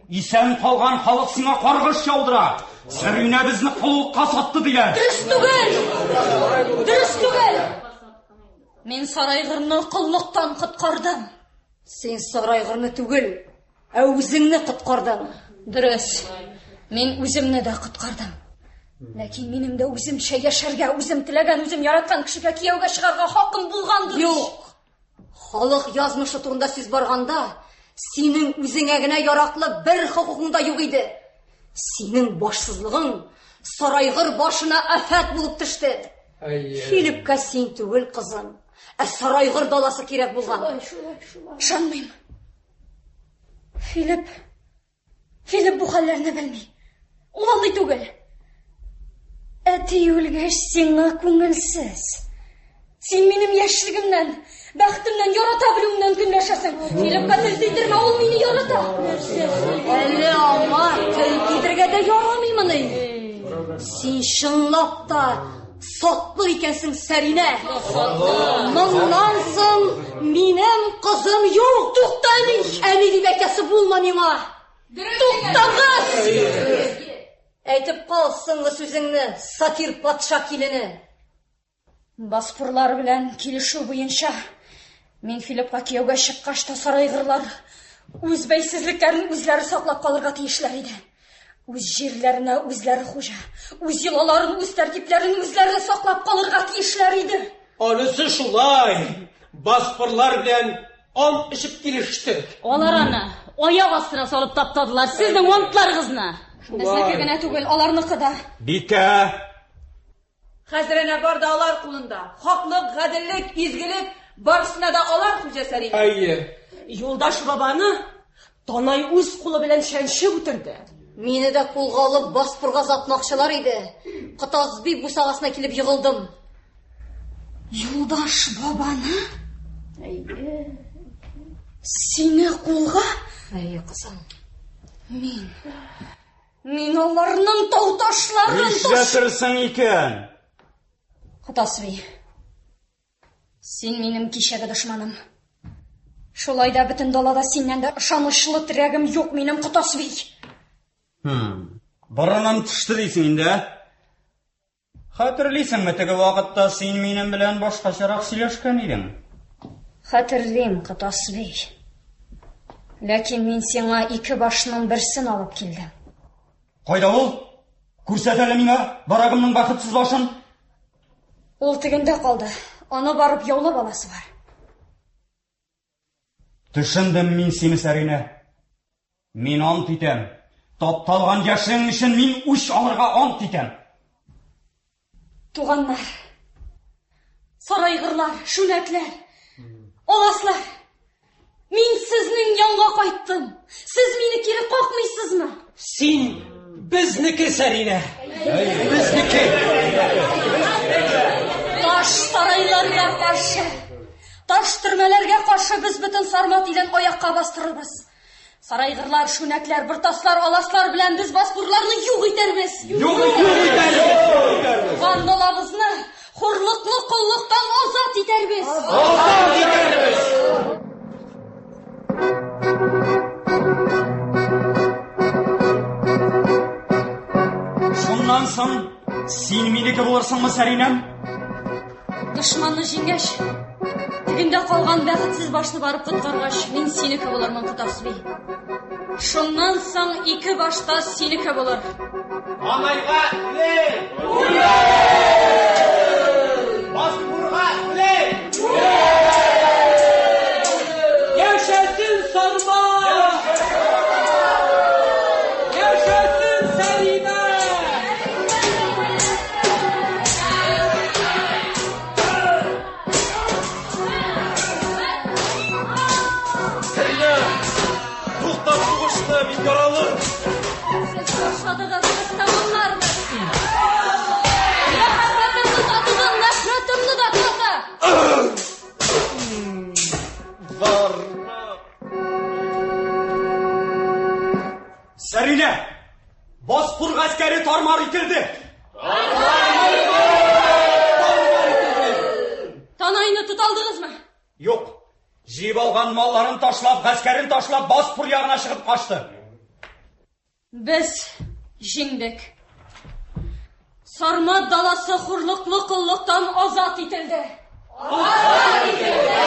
Исән калган халык сиңа каргыш яудыра. Сәринә безне коллыкка сатты диләр. Дөрес түгел! Дөрес түгел! Мин Сарайгырны коллыктан коткардым. Син Сарайгырны түгел, ә үзеңне коткардың. Дөрес. Мин үземне дә коткардым. Ләкин минем дә үземчә яшәргә, үзем теләгән, үзем яраткан кешегә кияүгә чыгарга хакым булгандыр. Юк. Халык язмышы турында сүз барганда, синең үзеңә генә яраклы бер хокукың да юк иде. Синең башсызлыгың Сарайгыр башына афәт булып төште. Әйе. Филиппка син түгел, кызым, ә Сарайгыр даласы кирәк булган. Шулай, шулай. Ышанмыйм. Филипп, Филипп бу хәлләрне белми. Ул андый түгел. Әти үлгәч, сиңа күңелсез. Син минем яшьлегемнән, бәхетемнән, ярата белүемнән көнләшәсең. Филиппка тел тидермә, ул мине ярата. Әле аңа тел тидергә дә ярамыймыни? Син чынлап та сатлык икәнсең, Сәринә. Моннан соң минем кызым юк. Тукта, әни. Әни дип әйтәсе булма миңа. Туктагыз! Әйтеп кал соңгы сүзеңне, сатир патша килене. Баспурлар белән килешү буенча мин Филиппка кияүгә чыккач та сарайгырлар үз бәйсезлекләрен үзләре саклап калырга тиешләр иде. Үз җирләренә үзләре хуҗа, үз йолаларын, үз тәртипләрен үзләре саклап калырга тиешләр иде. Анысы шулай. Баспурлар белән ант эчеп килештек. Алар аны аяк астына салып таптадылар. Сезнең антларыгызны. Безнеке генә түгел, аларныкы да. Бикә! Хәзер әнә бар да алар кулында. Хаклык, гаделлек, изгелек барысына да алар хуҗа, Сәринә. Әйе. Юлдаш бабаны Танай үз кулы белән чәнчеп үтерде. Мине дә кулга алып Баспурга озатмакчылар иде. Котазби бусагасына килеп егылдым. Юлдаш бабаны? Әйе. Сине кулга? Әйе, кызым. Мин Мин аларның тау ташларын Нишләтерсең икән? Котасби. Син минем кичәге дошманым. Шулай да бөтен далада синнән дә ышанычлы терәгем юк минем, Котасби. Хм. Борыным төште дисең инде, ә? Хәтерлисеңме, теге вакытта син минем белән башкачарак сөйләшкән идең? Хәтерлим, Котасби. Ләкин мин сиңа ике башның берсен алып килдем. Кайда ул? Күрсәт әле миңа барагымның бәхетсез башын. Ул тегендә калды. Аны барып яулап аласы бар. Төшендем мин сине, Сәринә. Мин ант итәм. Тапталган яшең өчен мин үч алырга ант итәм. Туганнар, сарайгырлар, шүнәкләр, аласлар, мин сезнең янга кайттым. Сез мине кире какмыйсызмы? Син безнеке, Сәринә. Безнеке. Таш сарайларга каршы, таш төрмәләргә каршы без бөтен Сармат илен аякка бастырырбыз. Сарайгырлар, шүнәкләр, бортаслар, аласлар белән без баспурларны юк итәрбез. Юк итәрбез. Туган далабызны хурлыклы коллыктан азат итәрбез. Азат итәрбез. Шуннан соң син минеке булырсыңмы, Сәринәм? Дошманны җиңгәч, тегендә калган бәхетсез башны барып коткаргач, мин синеке булырмын, Котасби. Шуннан соң ике башта синеке булыр. Анайга үлем! Баспурга үлем! Яшәсен Сарман! Яшәсен Сәринә! Сәринә! Туктат сугышны, мин яралы! Сез башладыгыз, без тәмамларбыз. Мәхәббәтемне татыдың, нәфрәтемне дә таты. Варна! Сәринә! Баспур гаскәре тармар ителде! Танайны тоталдыгызмы? Юк. Җыеп алган малларын ташлап, гаскәрен ташлап, Баспур ягына чыгып качты. Без җиңдек. Сармат даласы хурлыклы коллыктан азат ителде. Азат ителде.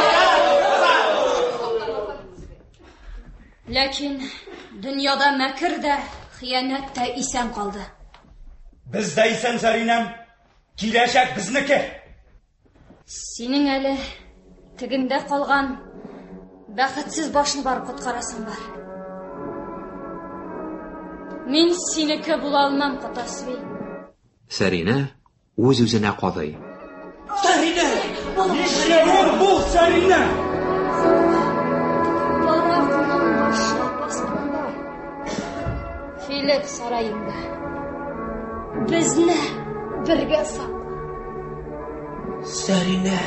Ләкин дөньяда мәкер дә, хыянәт тә исән калды. Без дә исән, Сәринәм. Киләчәк безнеке. Синең әле тегендә калган бәхетсез башны барып коткарасың бар. Мин синеке була алмам, Котасви. Сәринә үз-үзенә кадый. Сәринә! Нишләвең бу, Сәринә? Баракның башы Баспанда. Филипп сараенда. Безне бергә сакла. Сәринә!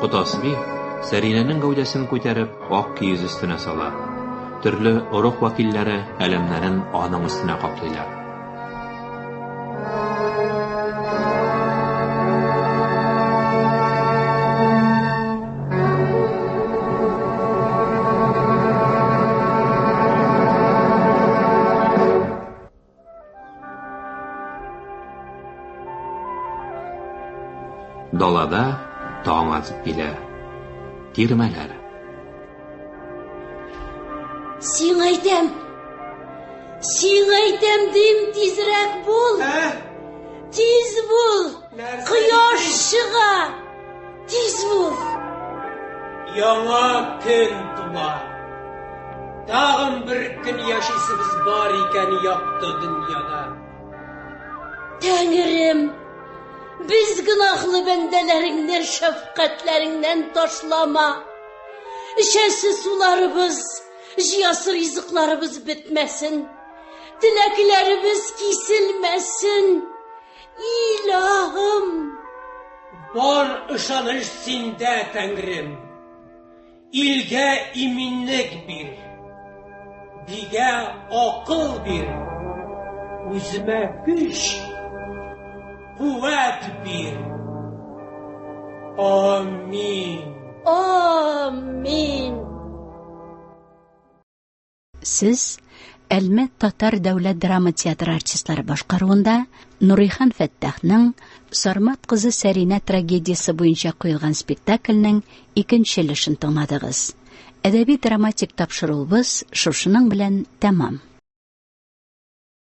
Котасби Сәринәнең гәүдәсен күтәреп, ак киез өстенә сала. Төрле ыруг вәкилләре әләмнәрен аның өстенә каплыйлар. Далада таң атып килә. Тирмәләр. Сиңа әйтәм. Сиңа әйтәм дим, тизрәк бул. Ә? Тиз бул! Кояш чыга! Тиз бул! Яңа көн туа. Тагын бер көн яшисебез бар икән якты дөньяда. Тәңрем, без гөнаһлы бәндәләреңне шәфкатьләреңнән ташлама. Эчәсе суларыбыз, җыясы ризыкларыбыз бетмәсен. Теләкләребез киселмәсен. Илаһым! Бар ышаныч синдә, Тәңрем. Илгә иминлек бир. Бигә акыл бир. Үземә көч, куәт бир. Амин. Амин. Сез Әлмәт татар дәүләт драма театры артистлары башкаруында Нурихан Фәттахның Сармат кызы Сәринә трагедиясе буенча куелган спектакльнең икенче өлешен тыңладыгыз. Әдәби драматик тапшыруыбыз шушының белән тәмам.